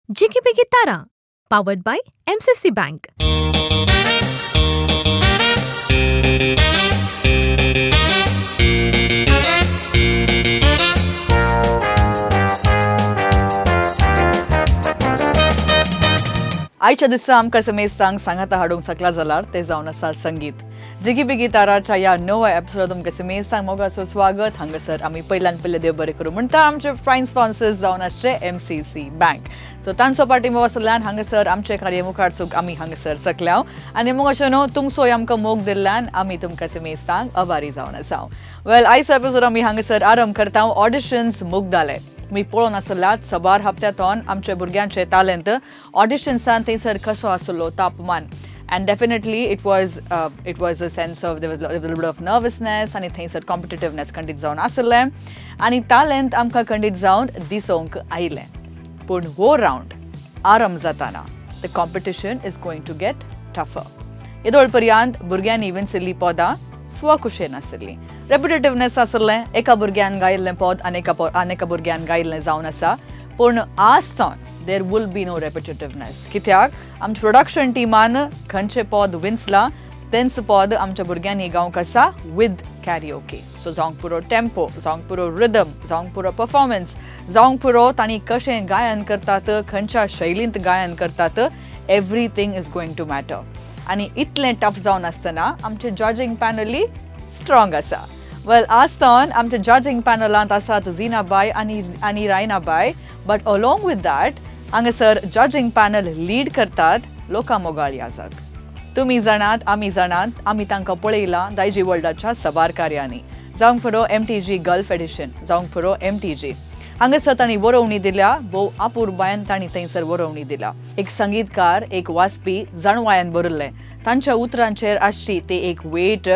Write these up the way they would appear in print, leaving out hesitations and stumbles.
Jiggy Biggy Tara, powered by MCC Bank. आयच्या दिसा आमकां समेस्तांक सांगाता हाडूंक शकला जाल्यार ते जावन आसा संगीत. जिगी बिगी ताराच्या ह्या नव्या एपिसोडात तुमकां समेस्तांक मोगाचो स्वागत. हांगासर आमी पयल्यान पयलें देव बरें करूं म्हणटा. आमचे प्रायम स्पॉन्सर्स जावन आसचे एमसीसी बँक. सो तांचो पाठिंबो आसल्यान हांगासर आमचें कार्य मुखार चूक आमी हांगासर सकल्या आनी मोग अशें न्हू, तुमचोय आमकां मोग दिल्ल्यान आमी तुमकां समेस्तांक आभारी जावन आसा. वेल, आयज एपिसोड आमी हांगासर आरंभ करता ऑडिशन्स मुगदाले. तुमी पळोवन आसल्यात सबार हप्त्यातोन आमच्या भुरग्यांचे तालेंत ऑडिशन्सान थंयसर कसो आसलो तापमान, and definitely it was a sense of bit of nervousness आनी थंयसर कॉम्पिटिटिवनेस खंडीत जावन आसलें आनी तालेंत आमकां खंडीत जावन दिसोवंक आयलें. पूण हो रावंड आरंभ जाताना the competition is going to get tougher. येदोळ पर्यंत भुरग्यांनी विंचिल्लीं पदां स्वकुशेन आशिल्लीं, रेपिटेटिवनेस आसलें. एका भुरग्यान गायिल्लें पद आनी एका भुरग्यान गायिल्लें जावन आसा. पूण आज सावन there will be no repetitiveness, कित्याक आमच्या प्रोडक्शन टिमान खंयचें पद विंचलां तेंच पद आमच्या भुरग्यांनी गावंक आसा विथ कॅरिओके. सो जावंक पुरो टेम्पो, जावंक पुरो रिदम, जावंक पुरो परफॉर्मन्स, जावंक पुरो तांणी कशें गायन करतात, खंयच्या शैलींत गायन करतात, everything is going to matter. आनी इतलें टफ जावन आसतना आमचें जजींग पॅनली स्ट्रॉंग आसा. वेल, आज सावन आमच्या जजींग पॅनलांत आसात झिनाबाय आनी रायनाबाय, बट अलॉंग विथ that हांगासर जजींग पॅनल लीड करतात लोकां मोगाळी आसात. तुमी जाणात, आमी जाणात, आमी तांकां पळयलां दायजी वर्ल्डाच्या सबार कार्यांनी, जावंक पुरो एमटीजी गल्फ एडिशन, जावंक पुरो एमटीजी. हांगासर तांणी बरोवणी दिल्या, भोव अपुरबायेन तांणी थंयसर बरोवणी दिल्या. एक संगीतकार, एक वाचपी जाणवायन बरयल्लें. तांच्या उतरांचेर आसची ते एक वेट,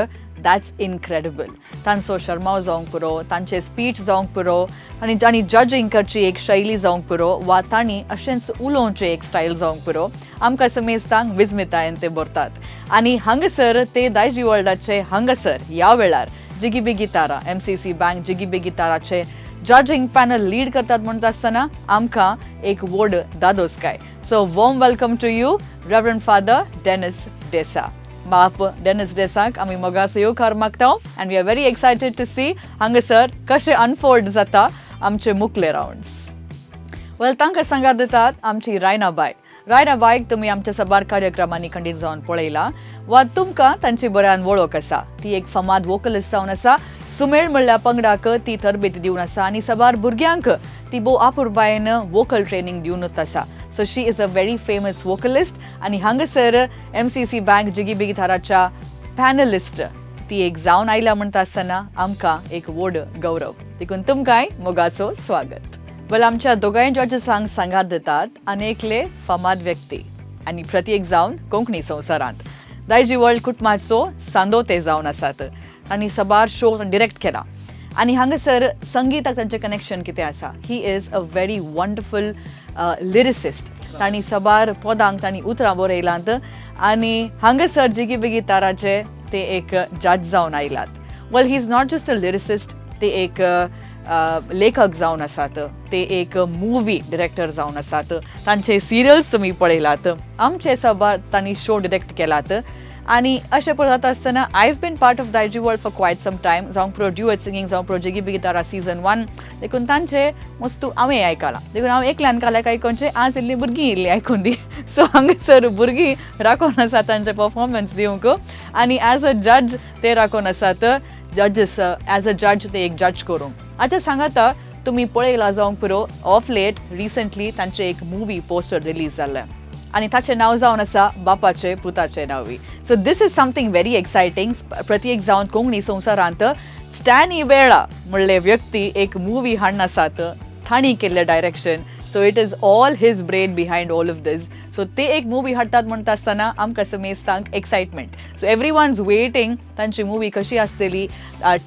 that's incredible. तांचो शर्माव जावंक पुरो, तांचे स्पीच जावंक पुरो आनी तांणी जजींग करची एक शैली जावंक पुरो वा तांणी अशेंच उलोवचें एक स्टायल जावंक पुरो, आमकां समेस्तांक विस्मितायेन ते भरतात. आनी हांगासर ते दायजी वर्ल्डाचे हांगासर ह्या वेळार जिगी बिगी तारा, एमसीसी बँक जिगी बिगी ताराचे जजींग पॅनल लीड करतात म्हणटा आसतना आमकां एक व्हड दादोसकाय. So warm welcome to you, Reverend Father Dennis D'Sa. बाप डेनिस डेसाक आमी मोगाचो येवकार मागता and we are very excited to see हांगासर कशें अनफोल्ड जाता आमचे मुखले रावंड्स. वेल, तांकां सांगात दितात आमची रायनाबाय. रायनाबायक तुमी आमच्या सबार कार्यक्रमांनी खंडीत जावन पळयला वा तुमकां तांची बऱ्यान वळख आसा. ती एक फामाद वोकलिस्ट जावन आसा. सुमेळ म्हणल्या पंगडाक ती तरबेती दिवन आसा आनी सबार भुरग्यांक ती भोव अपुरबायेन वोकल ट्रेनींग दिवनूच आसा. So she is a very famous vocalist आनी हांगासर एमसीसी बँक जिगी बिगी थाराच्या पॅनलिस्ट ती एक जावन आयल्या म्हणटा आसतना आमकां एक व्हड गौरव. देखून तुमकांय मोगाचो स्वागत. वेल, आमच्या दोगांय जजेसांक सांगात दितात अनेकले फामाद व्यक्ती आनी प्रत्येक जावन कोंकणी संवसारांत दायजी वर्ल्ड कुटुंबाचो सांदो ते जावन आसात आनी सबार शो डिरेक्ट केला आनी हांगासर संगीताक तांचें कनेक्शन कितें आसा, he is a very wonderful lyricist. तांणी सबार पदांक तांणी उतरां बरयलांत आनी हांगासर जिगी बिगी ताराचे ते एक जज जावन आयलात. Well, he is not just a lyricist, ते एक लेखक जावन आसात, ते एक मुवी डिरेक्टर जावन आसात. तांचे सिरियल्स तुमी पळयलात, आमचे सबार तांणी शो डिरेक्ट केलात. आनी अशें पळयता आसतना I have been part of Daiji World for quite some time, जावं पुरो ड्युएट सिंगींग, जावं पुरो जिगी बिगी तारा सिजन 1. देखून तांचे वस्तू हांवें आयकलां. देखून हांव एकल्यान काल्याक आयकोनचें, आज इल्लीं भुरगीं इल्लीं आयकून दी. सो हांगासर भुरगीं राखोन आसा तांचे परफॉर्मन्स दिवंक आनी एज अ जज ते राखोन आसात, जजीस एज अ जज ते एक जज करूंक. आतां सांगाता, तुमी पळयलां जावंक पुरो, ऑफ लेट रिसंटली तांचें एक मुवी पोस्टर रिलीज जाल्लें आनी ताचें नांव जावन आसा बापाचे पुताचे नांवी. So this is something very exciting. प्रत्येक जावन कोंकणी संवसारांत स्टॅनी वेळा म्हणले व्यक्ती एक मुवी हाडून आसात, तांणी केल्लें direction. So it is all his brain behind all of this. So ते एक मुवी हाडटात म्हणटा आसतना आमकां समेस्तांक excitement. So every one's waiting तांची मुवी कशी आसतली,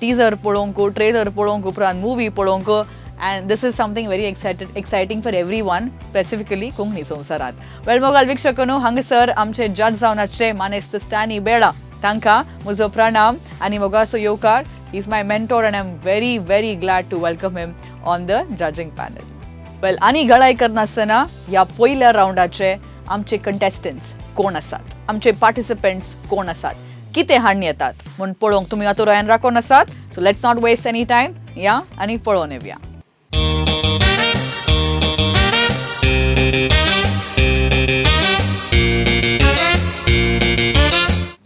टिजर पळोवंक, ट्रेलर पळोवंक, उपरांत मुवी पळोवंक. And this is something very exciting for everyone, specifically Konkani संवसारांत. वेल, मोगाळ वीक्षकांनो, हांगासर आमचे जज जावन आसचे मानेस्त स्टॅनी बेळा, तांकां म्हजो प्रणाम आनी मोगाचो येवकार. He is my mentor and I am very very glad to welcome him on the judging panel. वेल, आनी गळाय करनासतना ह्या पयल्या रावंडाचे आमचे कंटेस्टंट्स कोण आसात, आमचे पार्टिसिपंट्स कोण आसात, कितें हाडून येतात म्हूण पळोवंक तुमी आतां राकोन आसात. So let's not waste any time, या आनी पळोवन येवया.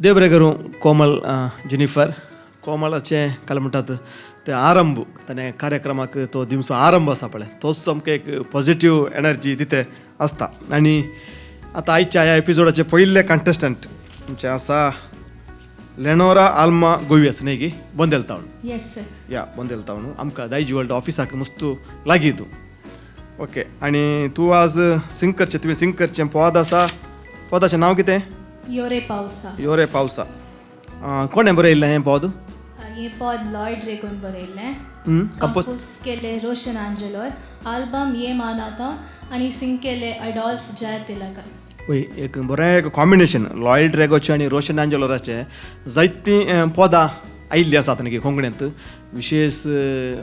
देव बरें करूं कोमल जेनिफर. कोमलाचें काल म्हणटात ते आरंभ ताणें कार्यक्रमाक तो दिवचो आरंभ आसा पळय, तोच सामको एक पॉझिटीव एनर्जी तिथे आसता. आनी आतां आयच्या ह्या एपिसोडाचे पयले कंटेस्टंट आमचें आसा लेनोरा आल्मा गोवियस न्ही गी, बोंदेल टावन. Yes sir. या बोंदेल टावन आमकां दायजी वर्ल्ड ऑफिसाक मस्तू लागीं तूं. ओके, आनी तूं आज सिंग करचें, तुवें सिंग करचें पद आसा, पदाचें नांव कितें? योरे पावसा. योरे पावसा. कोणें बरयल्लें हें पद? हें पद लॉयड रेगोन बरयल्लें, कंपोज कंपोज केलें रोशन आंजेलोर, आल्बम ये मानाता आनी सिंग केलें अडॉल्फ जय तिलकन. वय, एक बरें एक कॉम्बिनेशन लॉयड रेगोचें आनी रोशन आंजेलोराचें. जायतीं पदां आयिल्लीं आसात न्ही कोंकणींत, विशेश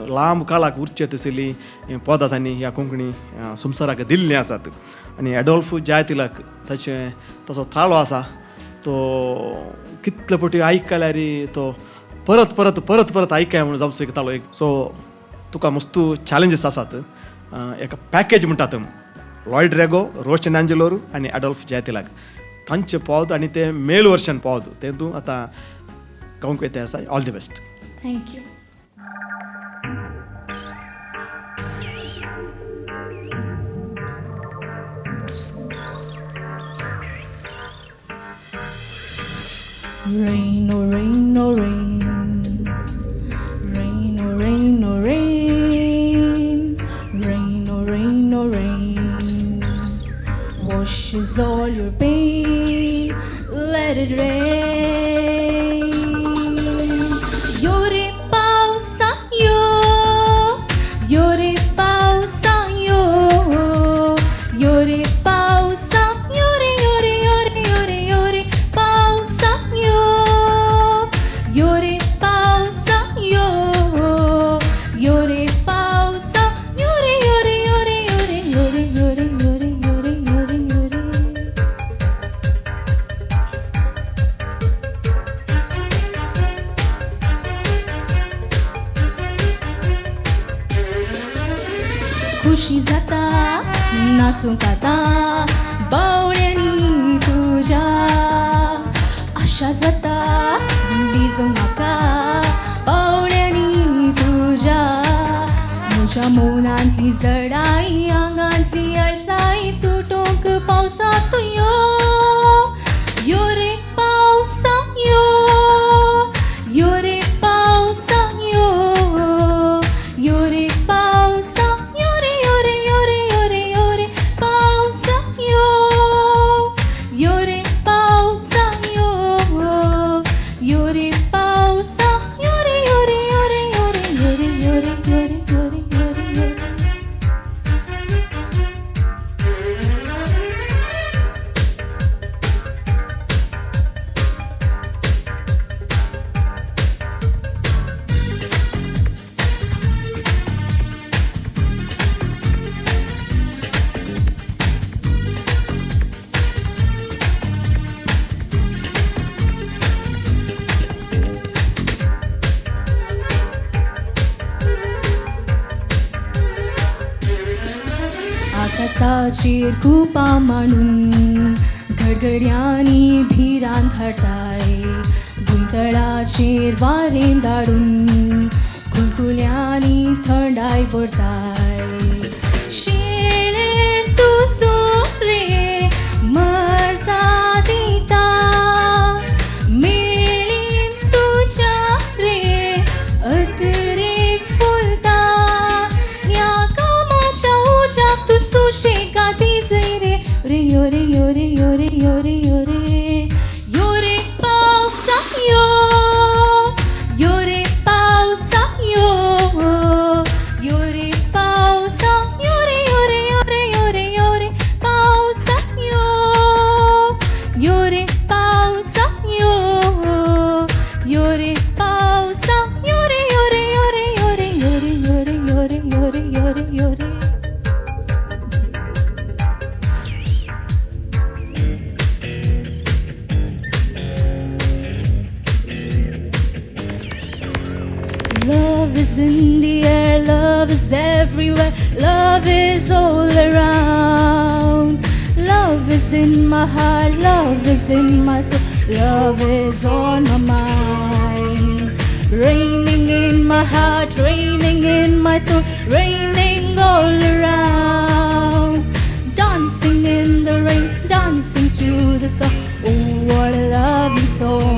लांब काळाक उरचे तसलीं पदां तांणी ह्या कोंकणी संवसाराक दिल्लीं आसात. आनी एडॉल्फ जय तिलक ताचें ताचो ताळो आसा तो कितले फावटी आयकल्यार तो परत परत परत परत आयकय म्हणून जावचो एक ताळो एक. सो तुका मस्तू चॅलेंजीस आसात. एका पॅकेज म्हणटात लॉयड रेगो, रोशन आंजेलोर आनी एडॉल्फ जय तिलक तांचे पद आनी ते मेल वर्शन पद तें तूं आतां गावंक वयता आसा. All the best. Thank you. Rain, oh rain, oh rain. Rain, oh rain, oh rain. Rain, oh rain, oh rain. Washes all your pain. Let it rain. Yore pausa yo. Yore pausa yo. Yore pausa. Yore, yore, yore, yore, yore pausa yo. Yore pausa yo. Yore pausa. Yore, yore, yore, yore, yore, yore, yore, yore, yore, yore. खुशी जाता नाचूंक आतां बावळ्यांनी तुज्या, आशा जाता भिजूंक म्हाका बावळ्यांनी तुज्या. म्हज्या मनांतली जडाई आंगांतली अळसाय सुटूंक पावसा तूं यो. यो रे पावसा यो. यो रे पावसा यो. यो रे पावसा. यो रे यो रे यो रे यो रे यो रे पावसा यो. यो रे पावसा यो. यो रे पावसा. यो रे यो रे यो रे यो रे यो रे यो रे यो रे यो रे यो रे यो रे. आकाशाचेर कुपां मांडून गडगड्यांनी भिरांत हाडटाय, भुंयतळाचेर वारें धाडून कुलकुल्यांनी थंडाय भरताय. शेळेर तूं सोरे मजा दिता, मेळीन तुज्या रे अतरेक फुलता. ह्या कामाच्या उज्याक तूं सुशेगाद दिसय रे. रे यो रे यो रे यो रे यो रे यो रे यो रे पावसा यो. यो रे पावसा यो. यो रे पावसा. is in the air, love is everywhere, love is all around. Love is in my heart, love is in my soul, love is on my mind. Raining in my heart, raining in my soul, raining all around. Dancing in the rain, dancing to the song. Oh, what a lovely song.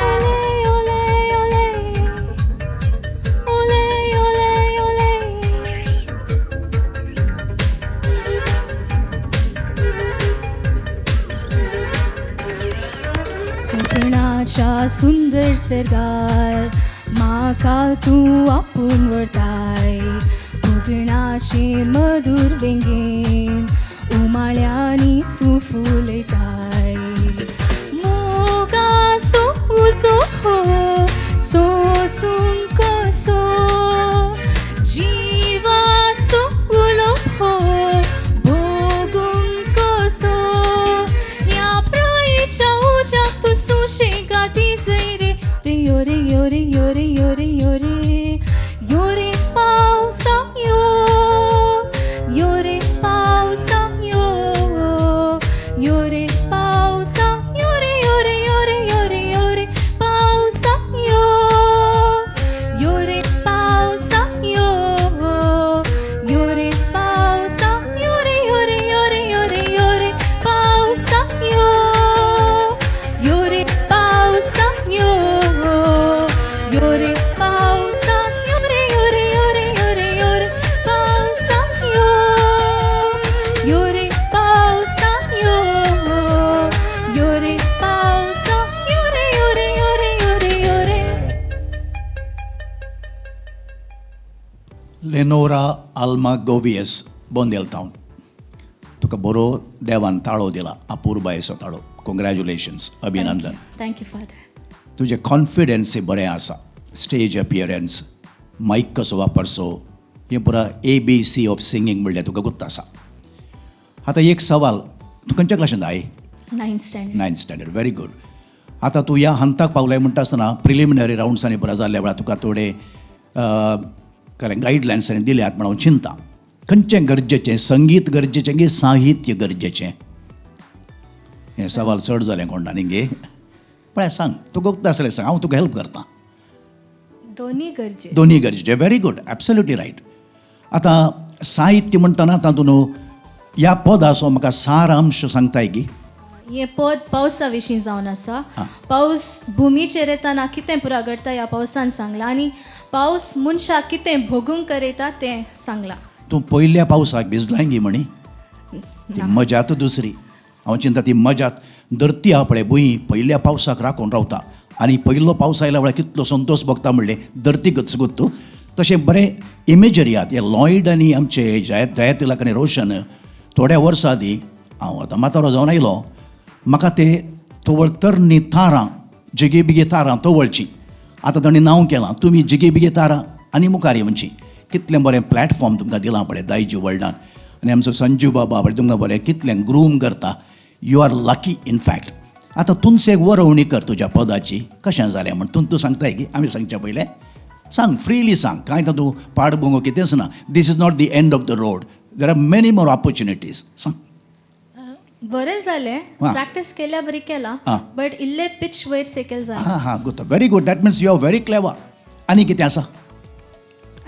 Ole, ole, ole. Ole, ole, ole. स्वप्नाच्या सुंदर सर्गार म्हाका तूं आपून व्हरताय कोंकणाचे मधूर वेंगेन उमाळ्यांनी तूं फुलयताय मोगाचो उजो हो सोसूंक कसो जिवाचो उलो हो भोगूंक कसो ह्या प्रायेच्या उज्याक तूं सुशेगाद दिसय रे रे यो रे यो रे यो रे यो रे यो रे यो रे पावसा यो यो रे पावसा यो यो रे पावसा यो रे यो रे यो रे यो रे यो रे पावसा यो यो रे पावसा यो यो रे पावसा यो रे यो रे यो रे यो रे यो रे पावसा यो यो रे पावसा यो यो रे पावसा यो रे यो रे यो रे यो रे यो रे पावसा यो यो रे पावसा यो यो रे पावसा यो रे यो रे यो रे यो रे यो रे. लेनोरा आल्मा गोवियस, बोंदेल टावन. तुका बरो देवान ताळो दिला, अपुरबायेचो ताळो. कॉंग्रॅच्युलेशन्स, अभिनंदन. Thank you father. तुजें कॉन्फिडन्स बरें आसा. स्टेज अपियरन्स, मायक कसो वापरचो हें पुरा ABC of singing म्हणल्यार तुका गुप्त आसा. आतां एक सवाल, तूं खंयच्या क्लासीन I? Ninth standard. Ninth standard, very good. आतां तूं ह्या हंताक पावलाय म्हणटा आसतना प्रिलिमिनरी रावंड्सांनी पुरा जाल्ल्या वेळार तुका थोडे गायडलायन्स दिल्यात म्हण हांव चिंता. खंयचें गरजेचें, संगीत गरजेचें की साहित्य गरजेचें? हें सवाल चड जालें कोणा न्ही गे? पळय सांग, तुका गुप्त आसलें सांग, हांव तुका हेल्प करतां. दोन्ही गरजे. दोन्ही गरजेचे, व्हेरी गुड, ॲब्सोल्युटली रायट. आतां साहित्य म्हणटना तातूंत ह्या पदाचो म्हाका सारांश सांगताय गी? हें पद पावसा विशीं जावन आसा. पावस भुमीचेर येतना कितें पुरा घडटा ह्या पावसान सांगलां आनी पावस मनशाक कितें भोगूंक करयता तें सांगलां. तूं पयल्या पावसाक भिजलाय गी म्हणी? ती मजात दुसरी. हांव चिंता ती मजात धरती आहा पळय भूंय पयल्या पावसाक राखून रावता आनी पयलो पावस आयल्या वेळार कितलो संतोश भोगता म्हणलें धरती गचगुत्तू. तशें बरें इमेजरी आहात. हे लॉयड आनी आमचे दयातिलक आनी रोशन थोड्या वर्सां आदीं, हांव आतां म्हातारो जावन आयलो, म्हाका ते तवळ तरणी तारां जिगे बिगे तारां तवळची आतां तांणी नांव केलां तुमी जिगे बिगे तारां आनी मुखार येवची. कितलें बरें प्लॅटफॉर्म तुमकां दिलां पळय दायजी वर्ल्डान. आनी आमचो संजीव बाबा पळय तुमकां बरें कितलें ग्रूम करता. You are lucky in fact. आतां तुमचे एक वरोवणी कर तुज्या पदाची कशें जालें म्हण तूं सांगताय की आमी सांगच्या पयलें सांग, फ्रिली सांग, कांय तातूंत पाडबोंगो कितेंच ना. This is not the end of the road, there are many more opportunities. सांग. बरें जालें, प्रॅक्टीस केल्या बरी केला, बट इल्ले पिच वयर सकयल जालें. हां हां, good, very good, that means you are very clever. आनी कितें आसा?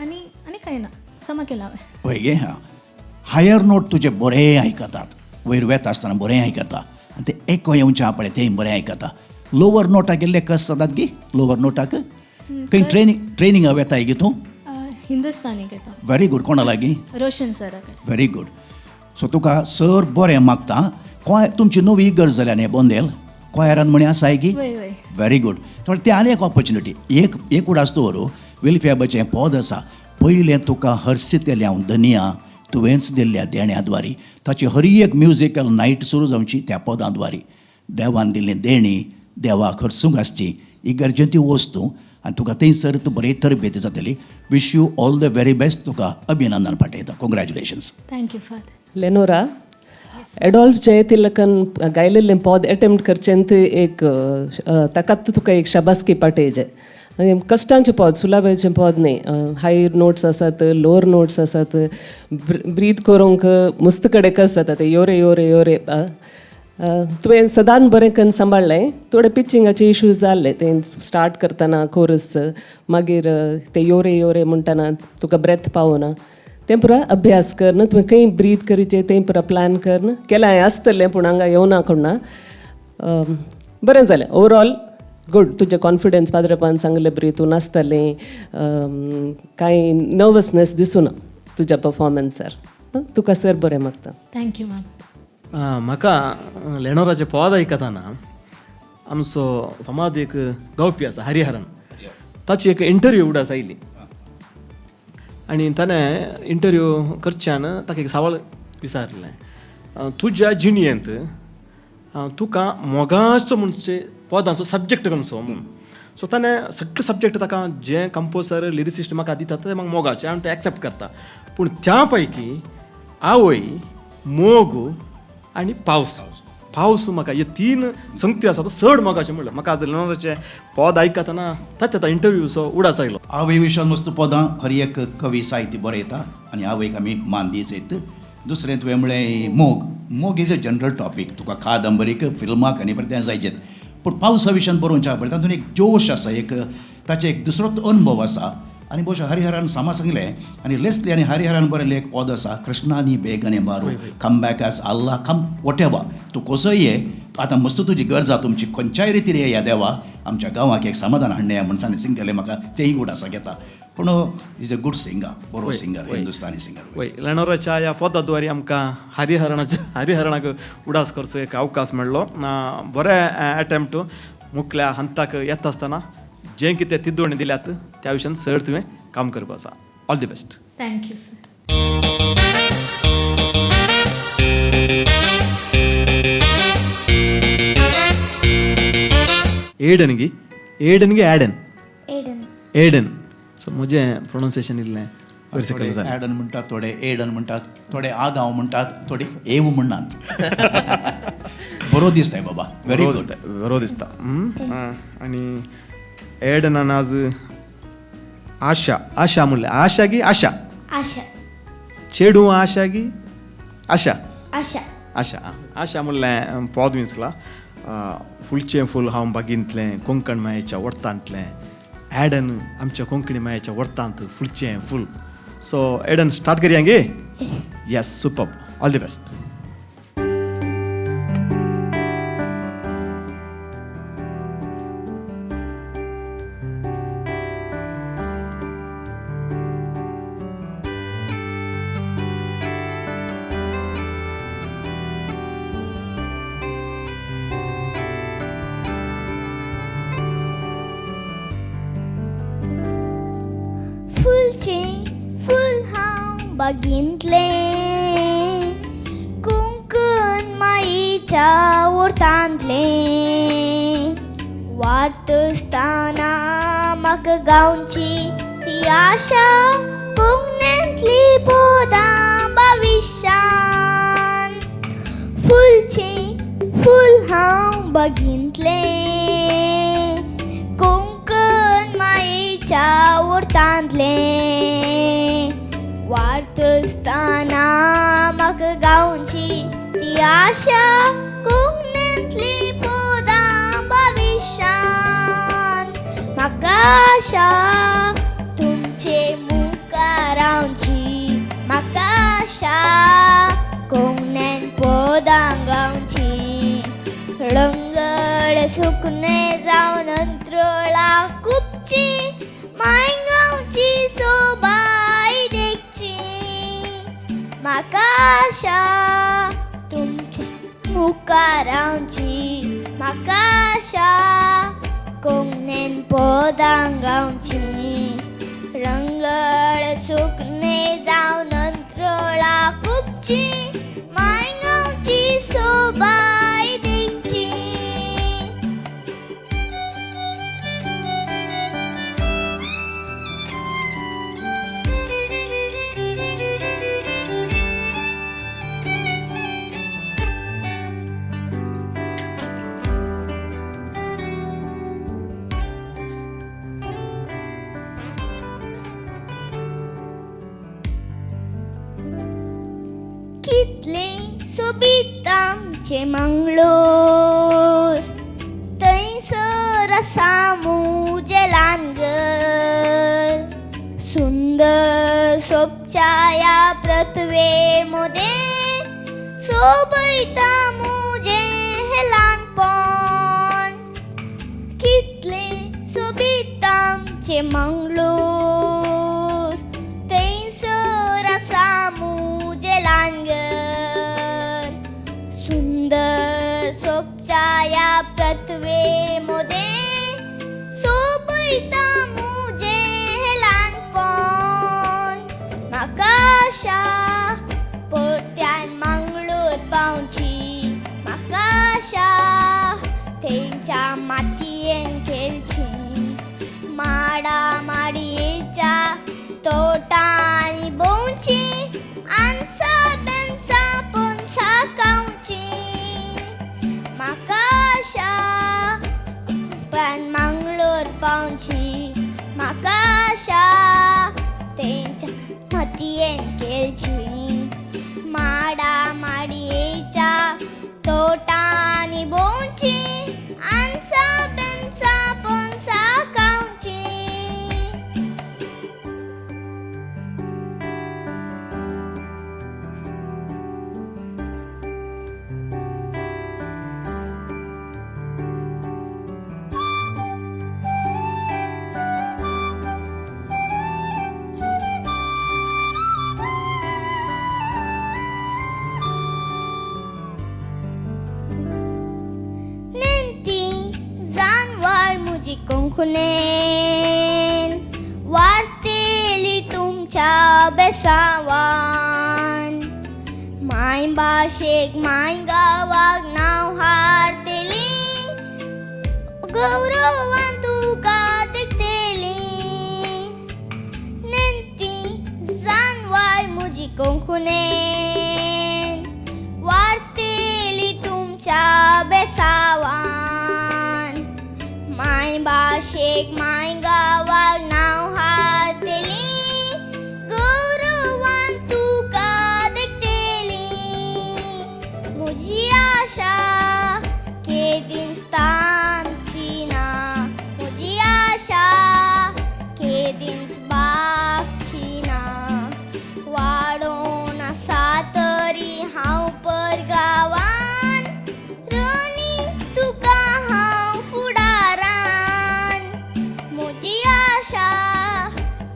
आनी आनी कांय ना, समा केला हांवें. वय गे, हां. हायर नोट तुजें बरें आयकतात, वयर वेता आसतना बरें आयकता आनी तें एको येवचें आहा पळय तें बरें आयकता. लोवर नोटाक गेल्ले कस जातात गी? लोवर नोटाक खंय ट्रेनिंगा वेताय गी तूं? हिंदुस्तानी घेता. Very good. कोणा लागीं? रोशन सरा कडेन. Very good. सो तुका सर बरें मागता. कोय तुमची नवी इगर्ज जाल्या न्ही बोंदेल? क्वायरान म्हणी आसाय की? वय वय. Very good. ते आनी एक ऑपॉर्च्युनिटी एक एक उडास दवरू विल्फियाबाचें पद आसा पयलें तुका हर्सितेलें हांव धनिया तुवेंच दिल्ल्या देण्या द्वारी. ताची हर एक म्युजिकल नायट सुरू जावची त्या पदां द्वारी. देवान दिल्ली देणी देवाक हरसूंक आसची ही गरजेची वस्तू आनी तुका थंयसर तूं बरी तरबेत जातली. Wish you all the very best. तुका अभिनंदन पाठयता. Congratulations. Thank you father. Lenora, Adolf Jayathilakan गायलेलें पद अटेम्प्ट करचें एक ताकात तुका एक शाबासकी पाठयजे. कश्टांचें पद, सुलाबेचें पद न्ही. हाय नोट्स आसात, लोअर नोट्स आसात, ब्रीद करूंक मुस्त कडेन कस जाता ते योरे योरे योरे. तुवें सदांच बरें करून सांबाळ्ळें. थोडे पिचिंगाचे इश्यूज जाल्ले तें स्टार्ट करतना कोरस, मागीर ते योरे योरे म्हणटना तुका ब्रेथ पावना. तें पुरा अभ्यास कर, तुवें खंय ब्रीद करचें तें पुरा प्लॅन कर. केलां आसतलें पूण हांगा येवना कोणा. बरें जालें ओवरऑल गुड. तुजें कॉन्फिडन्स पाद्रेपान सांगलें बरी तूं नासतलें, कांय नर्वसनेस दिसूना तुज्या परफॉर्मन्सार. तुका सर बरें मागता. Thank you ma'am. म्हाका लेणोराचें पद आयकतना आमचो फामाद एक गावपी आसा हरिहरन, ताची एक इंटरव्यू उडास आयली आनी ताणें इंटरव्यू करच्यान ताका एक सवाल विचारलें, तुज्या जिणयेंत तुका मोगाचो म्हणजे पदांचो सब्जेक्ट खंयचो म्हणून. सो ताणें सगळे सब्जेक्ट ताका जे कंपोजर लिरिसिस्ट म्हाका दितात ते म्हाका मोगाचे आनी ते एक्सेप्ट करता, पूण त्या पैकी आवय, मोग आनी पावस, पावस म्हाका हे तीन संगती आसा चड मोगाचें म्हणलें. म्हाका आज लेणोराचें पद आयकतना ताच्या आतां इंटरव्यूचो उडास आयलो. आवय विशयान मस्त पदां हर एक कवी साहित्य बरयता आनी आवयक आमी मान दियत. दुसरें तुवें म्हणलें मोग. मोग is a general topic. तुका कादंबरीक फिल्माक आनी परतें जायचें, पूण पावसा विशयान बरोवचें पळय तातूंत एक जोश आसा, एक ताचें एक दुसरोच अनुभव आसा. आनी भोवशा हरिहरान सामा सांगलें आनी लेस्ली आनी हरिहरान बरयल्लें एक पद आसा, कृष्णानी बेगने मारू come back as Allah come whatever, तूं कसोय ये आतां मस्त तुजी गरज आसा तुमची खंयच्याय रितीर येया देवा आमच्या गांवाक एक समाधान हाडणें म्हण सांगलें सिंगलें म्हाका तेंय गुड आसा घेता. पूण is a good singer, बरो सिंगर, हिंदुस्तानी सिंगर. वय लेणोराच्या ह्या पदाद्वारे आमकां हरिहरणाक उडास करचो एक अवकाश मेळ्ळो. बरें एटेम्प्ट मुखल्या हंताक येता आसतना जें कितें तिद्दोणी दिल्यात त्या विशयान सर तुवें काम करपाक आसा. All the best. Thank you sir. Aiden गी एडन गी एडन एडन एडन. सो म्हजें प्रोनावन्सिएशन इल्लें वयर सकयल जालें. एडन म्हणटात थोडे, एडन म्हणटात थोडे, आदाव म्हणटात थोडे, एव म्हणनात. बरो दिसताय बाबा, व्हेरी गुड, बरो दिसता. आनी एडनान आज आशा, आशा म्हणलें, आशा गी आशा, आशा चेडूं आशा गी आशा, आशा आशा आशा म्हणलें पद विंचलां. फुलचें फूल हांव बागींतलें कोंकण मायेच्या वर्तांतलें, एडन आमच्या कोंकणी मायेच्या वर्तांत फुलचें फूल. सो एडन स्टार्ट करया गे? Yes, super, all the best. बागींतलें कुंकण माईच्या ओर्तांतलें वाटस्ताना म्हाका गावची ती आशा कोंकणींतली पदां भविश्यान. फुलचें फूल हांव बागींतलें कोंकण माईच्या ओर्तांतलें वाटस्ताना म्हाका गावची ती आशा कोंकणींतली पदां भविश्यान. म्हाका आशा तुमचे मुखार रावची, म्हाका आशा कोंकणीन पदां गावची. रंगड सुकणें जावन अंत्रळा खुबची माय गावची सोबाय देखची. म्हाका आशा तुमचे मुखार रावची, म्हाका आशा कोंकणीन पदां गावची रंगळ सुकणे जावन अंतरळा खुबची मांयगांवची सोबाय देखची. कितलें सोबीत आमचें मंगळूर थंयसर आसा म्हजें ल्हान घर सुंदर सोबच्या ह्या पृथ्वे मदें सोबयता म्हजें हें ल्हानपण. कितलें सोबीत आमचें मंगळूर थंयसर आसा म्हजें ल्हान घर सुंदर सोबच्या ह्या पृथ्वे मदें सोबयता म्हजें हें ल्हानपण. म्हाका आशा परत्यान मंगळूर पावची म्हाका आशा थंयच्या मातयेन खेळची माडा माडयेच्या तोटांनी भोंवची आनसा बेनसा पोनसा खावची. म्हाका आशा पण मंगळूर पावची म्हाका आशा थंयच्या मातयेन खेळची माडा माडयेच्या तोटांनी भोंवची आनसा बेनसा पोनसा खावची. नेमती जानवार म्हजी कोंकणीन वाडटली तुमच्या बेसावान मायभाशेक माय गांवाक नांव हाडटली गौरवान तुका देखतली. नेमती जानवार म्हजी कोंकणीन वाडटली तुमच्या बेसावान मायभाशेक माय गांवाक नांव हाडटली गौरवान तुका देखतली. म्हजी आशा केदींच थांबची ना म्हजी आशा केदींच भागची ना वाडोवन आसा तरी हांव परगांवान रनी तुका हांव फुडारान. म्हजी आशा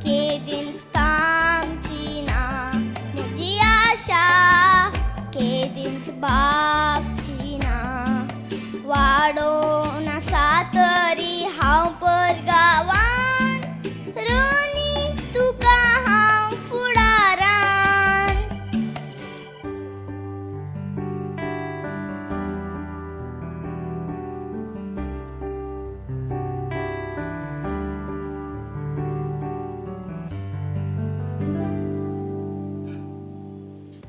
केदींच थांबची ना म्हजी आशा केदींच भागची ना वाडोवन आसा तरी हांव परगांवान रनी तुका हांव फुडारान.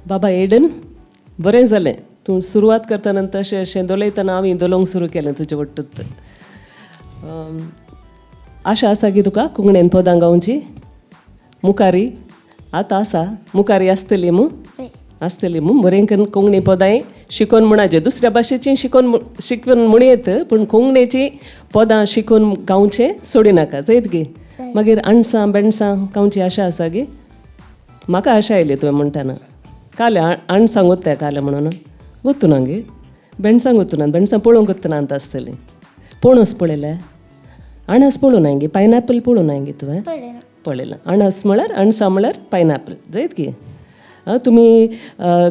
बाबा एडन, बरें जालें तूं सुरवात करतना तशें अशें दोलयतना हांवें दोलोवंक सुरू केलें तुजे वट्टूत. आशा आसा की तुका कोंकणीन पदां गावची मुखारी आतां आसा मुखारी आसतली मू आसतली मू बरें करून कोंकणी पदांय शिकोवन म्हणाचें दुसऱ्या भाशेची शिकोवन शिकून म्हण येत पूण कोंकणीची पदां शिकून गावचें सोडिनाका जयत गे. मागीर अणसां बेणसां गावची आशा आसा गे? म्हाका आशा आयली तुवें म्हणटना काले अणसां गोत्ता काले म्हणून गोत्तुना गे बेणसां गोत्तुना बेणसां पळोवंक गोत्तुना आतां आसतलीं पणस पळयलें अणस पळोवना गे पायनॅपल पळोवना गे तुवें पळयलां अणस म्हळ्यार अणसां म्हळ्यार पायनॅपल जयत गे. तुमी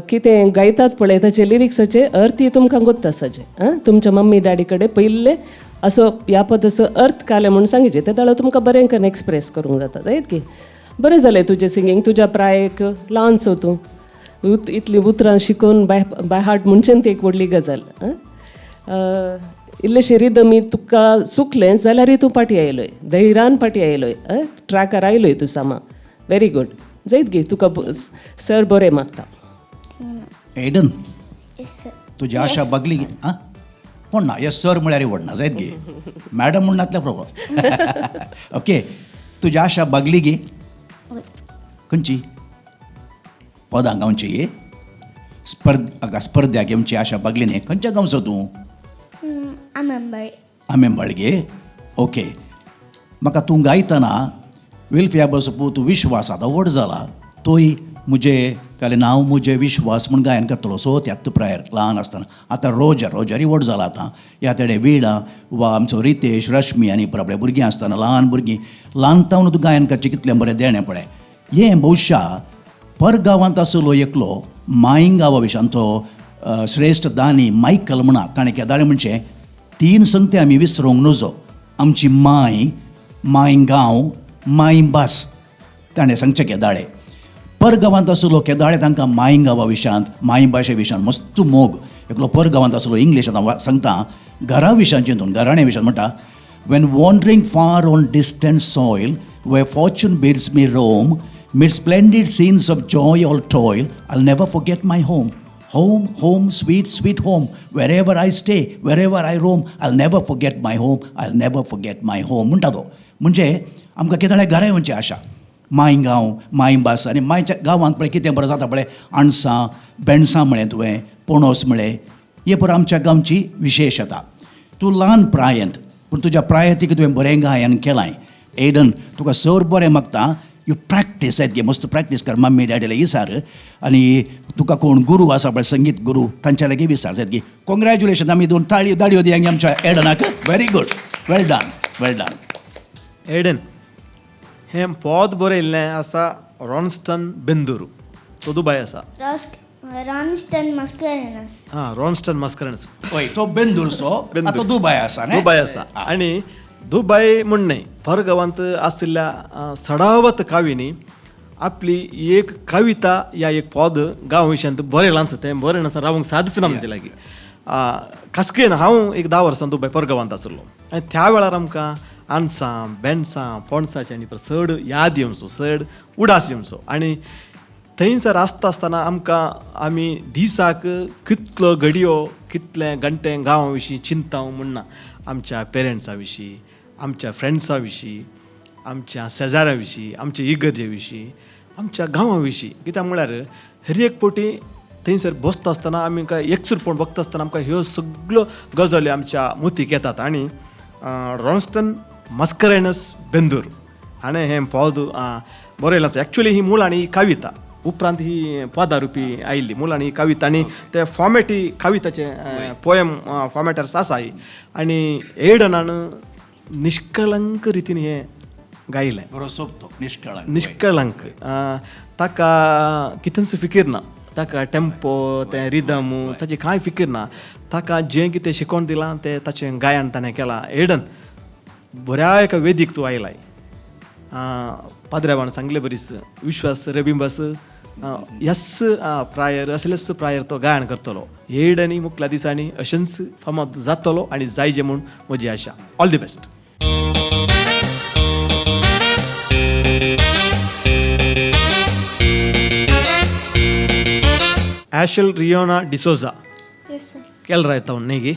कितें गायतात पळय ताचे लिरिक्साचे अर्थी तुमकां गोत्ता आसचे. तुमच्या मम्मी डॅडी कडेन पयल्ले असो ह्या पदाचो अर्थ काले म्हूण सांगिचे ते जाल्यार तुमकां बरें करून एक्सप्रेस करूंक जाता जायत की. बरें जालें तुजें सिंगींग, तुज्या प्रायेक ल्हानसो तूं इतलीं उतरां शिकून बाय बाय हार्ट म्हणचें ती एक व्हडली गजाल. इल्लेशें रिदमी तुका चुकलें जाल्यारय तूं फाटीं आयलोय, धैर्यान फाटीं आयलोय, ट्रॅकार आयलोय तूं सामा. व्हेरी गूड जायत गे, तुका सर बरें मागता. एडन, तुजी आशा बागली आं कोण ना येस सर म्हळ्यार व्हडना जायत गे, मॅडम म्हण नातल्या प्रॉब्लम. ओके, तुजी आशा बागली गे खंयची पदां गावची गे स्पर्ध्या घेवची आशा बागली न्ही? खंयच्या गांवचो तूं? आमेंबाळ. आमेंबाळ गे. ओके, म्हाका तूं गायतना विल्फिया बसपू तूं विश्वास आतां व्हड जाला, तोय मुजे काले नांव मुजे विश्वास म्हूण गायन करतलो सो त्यात प्रायर ल्हान आसतना. आतां रोजर रोजरी व्हड जाला आतां, ह्या तेणें विडा वा आमचो रितेश रश्मी आनी आपल्या भुरगीं आसतना ल्हान भुरगीं ल्हान तावन तूं गायन करचें कितलें बरें देणें पळय. हें बहुशा परगांवांत आसलो एकलो मायंग गांवा विशांचो श्रेश्ठ दानी मायकल म्हणा, ताणें केदाळें म्हणचें तीन संगते आमी विसरूंक नजो, आमची माय, माय गांव, माय भास. ताणें सांगचें केदाळें परगांवांत आसलो केदाळे तांकां माय गांवा विशांत माय भाशे विशांत मस्त मोग. एकलो परगांवांत आसलो इंग्लीश आतां सांगता घरा विशांत चिंतून घराण्या विशांत म्हणटा, when wandering far on distant soil where fortune bids me roam mid splendid scenes of joy or toil, I'll never forget my home. Home, home, sweet, sweet home. Wherever I stay, wherever I roam, I'll never forget my home, I'll never forget my home. म्हणटा तो. म्हणजे आमकां कितें जाल्यार घरा येवची आशा, माय गांव, माय भास. आनी मायच्या गांवांत पळय कितें बरें जाता पळय, अणसां बेणसां म्हळें तुवें, पणस म्हळें, हे पळय आमच्या गांवची विशेशता. तूं ल्हान प्रायेंत पूण तुज्या प्रायेंत तुवें बरें गायन केलां. एडन, तुका सर बरें मागता, you practice येत गे, मस्त प्रॅक्टीस कर मम्मी डॅडीला विचार, आनी तुका कोण गुरू आसा पळय संगीत गुरू तांच्या लागीं विचार जायत गे. कॉंग्रॅच्युलेशन, आमी दोन ताळयो दाडयो दिया आमच्या एडनाक. Very good, well done, well done. Eden, हें पद बरयल्लें आसा रॉन्स्टन बेंदूर, तो दुबाय आसा. रॉन्स्टन मस्करेनस. हां, रॉन्स्टन मस्करेनस. हय, तो बेंदूरचो, तो दुबाय आसा. दुबाय आसा. आनी दुबाय म्हण न्हय, परगांवांत आशिल्ल्या सडावत कावींनी आपली एक कविता या एक पद गांव विशयांत बरयलांच, तें बरें नासतना रावंक सादच ना म्हणजे लागीं. खासकेन हांव एक 10 वर्सां दुबाय परगांवांत आशिल्लो आनी त्या वेळार आमकां आनसां बेणसां पणसाचें आनी चड याद येवचो, चड उडास येवचो. आनी थंयसर आसता आसतना आमकां आमी दिसाक कितलो घडयो कितले घंटे गांवा विशीं चिंता म्हण ना, आमच्या पेरंट्सा विशीं, आमच्या फ्रेंड्सा विशीं, आमच्या शेजाऱ्या विशीं, आमच्या इगर्जे विशीं, आमच्या गांवा विशीं. कित्याक म्हळ्यार हर एक फावटी थंयसर बसता आसतना आमी काय एकसूरपण बघता आसतना आमकां ह्यो सगळ्यो गजाली आमच्या मुतीक येतात. आनी रॉन्स्टन मस्करेनस बेंदूर हाणें हें पद बरयलां आसा. एक्चुअली ही मूळ आनी ही कविता, उपरांत ही पदां रुपी आयिल्ली मूळ आनी ही कविता, आनी ते फॉर्मेट ही कविताचे पोयम फॉर्मेटर्स आसा ही. आनी एडनान निष्कळंक रितीन हें गायलें. बरो सोबतो निष्कळंक, निष्कळंक. ताका कितेंच फिकीर ना, ताका टेम्पो तें रिदम ताची कांय फिकीर ना, ताका जें कितें शिकोवन दिलां तें ताचें गायन ताणें केलां. एडन, बऱ्या एका वेदीक तूं आयलाय, पाद्र्यावान सांगले बरीच विश्वास रबिंबस ह्याच प्रायर असलेच प्रायर तो गायन करतलो. एडनी मुखल्या दिसांनी अशेंच फामाद जातलो आनी जायजे म्हूण म्हजी आशा. All the best. Ashel Riona D'Souza, Kelra town न्ही गी?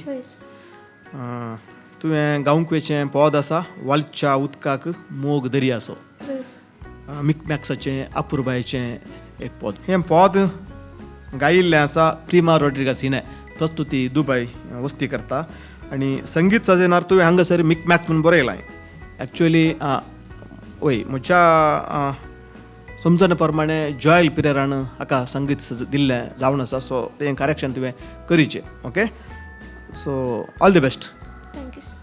तुवें गावंक वयचें पद आसा वालच्या उदकाक मोग दर्याचो, मिकमॅक्साचें अपुरबायेचें एक पद. हें पद गायिल्लें आसा प्रिमा रॉड्रिगास हिणें, प्रस्तुती दुबय वस्ती करता. आनी संगीत सजनार तुवें हांगासर मिकमॅक्स म्हूण बरयलां. एक्चुअली वय म्हज्या समजणे प्रमाणे जॉयल पिरेरान हाका संगीत दिल्लें जावन आसा, सो तें करेक्शन तुवें करीचें. Okay, so all the best. Thank you sir.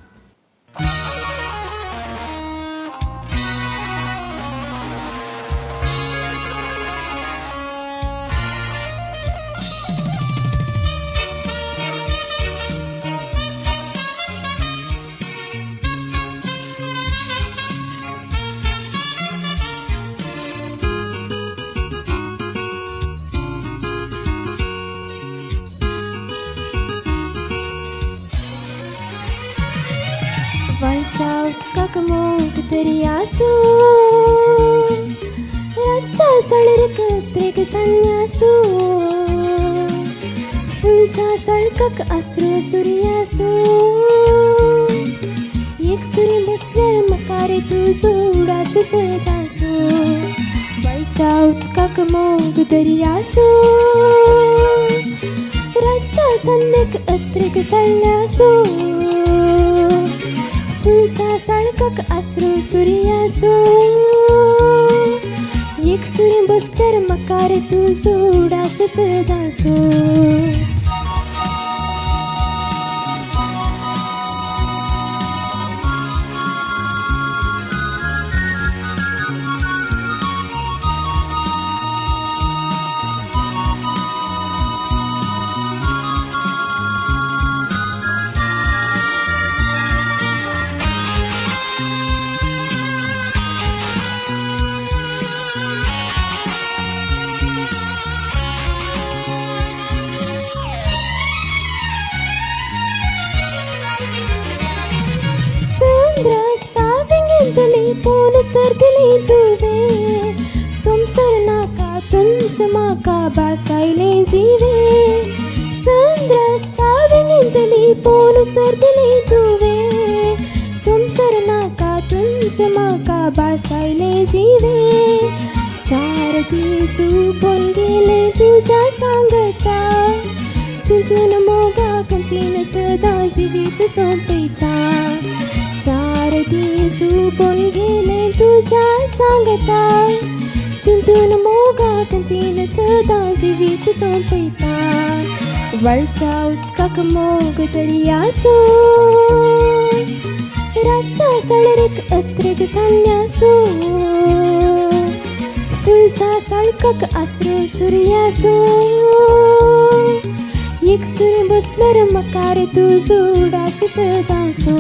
रातच्या सळरक अत्रेक संन्यासो फुलच्या सळकक आसरो सुर्यासो एक सुरी बसल्यार मकारे तुजो उडास सदांसो वळच्या उदकाक मोग दर्यासो रातच्या सन्नेक अत्रेक सळ्यासो फुलच्या सळकक आसरो सुर्यासो एक सुरी बसल्यार मकारे तुजो उडास सदांसो. तरतली तुवे संसार नाका तुंस माका बासायले जीवे संद्रस्ता विंगेंतली पोन तरतली तुवे संसार नाका तुंस माका बासायले जीवे चार दीस उबोन गेले तुझ्या सांगता चिंतून मोगा कंतीन सदा जिवीत सोंपयता चार दीस उबोन गेले तुझ्या सांगता चिंतून मोगा कंतीन सदा जिवीत सोंपयता वळच्या उदकाक मोग दर्यासो रातच्या सळरेक अत्रेक संन्यासो फुलच्या सळकक आसरो सुर्यासो एक सुरी बसल्यार मकार तुजो उडास सदांसो.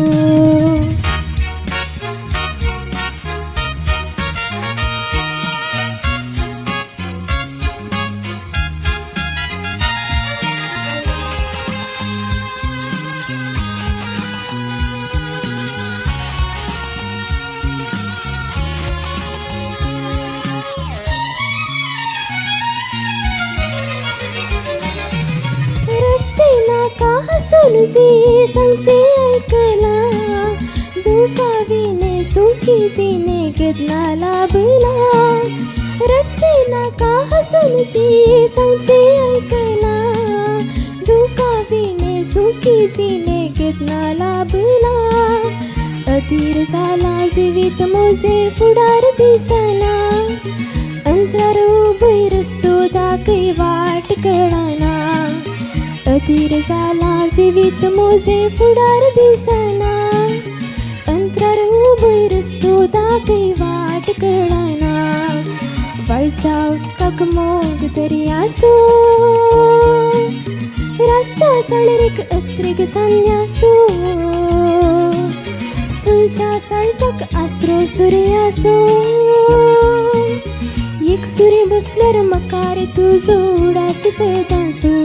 हसून सांगचे ऐकला दुखाविने सुखी जिने केन्ना लाभला रडचे नाका हसून सांगचे ऐकला दुखाविने सुखी जिने केन्ना लाभला अधीर जाला जिवीत म्हजें फुडार दिसना अंतरार उबय रस्तो दाखय वाट कळना अधीर जाला जिवीत म्हजें फुडार दिसना अंतरार उबय रस्तो दाखय वाट कळना वळच्या उदकाक मोग दर्यासो रातच्या सळरेक अत्रेक संन्यासो फुलच्या सळकाक आसरो सुर्यासो एक सुरी बसल्यार मकार तुजो उडास सदांसो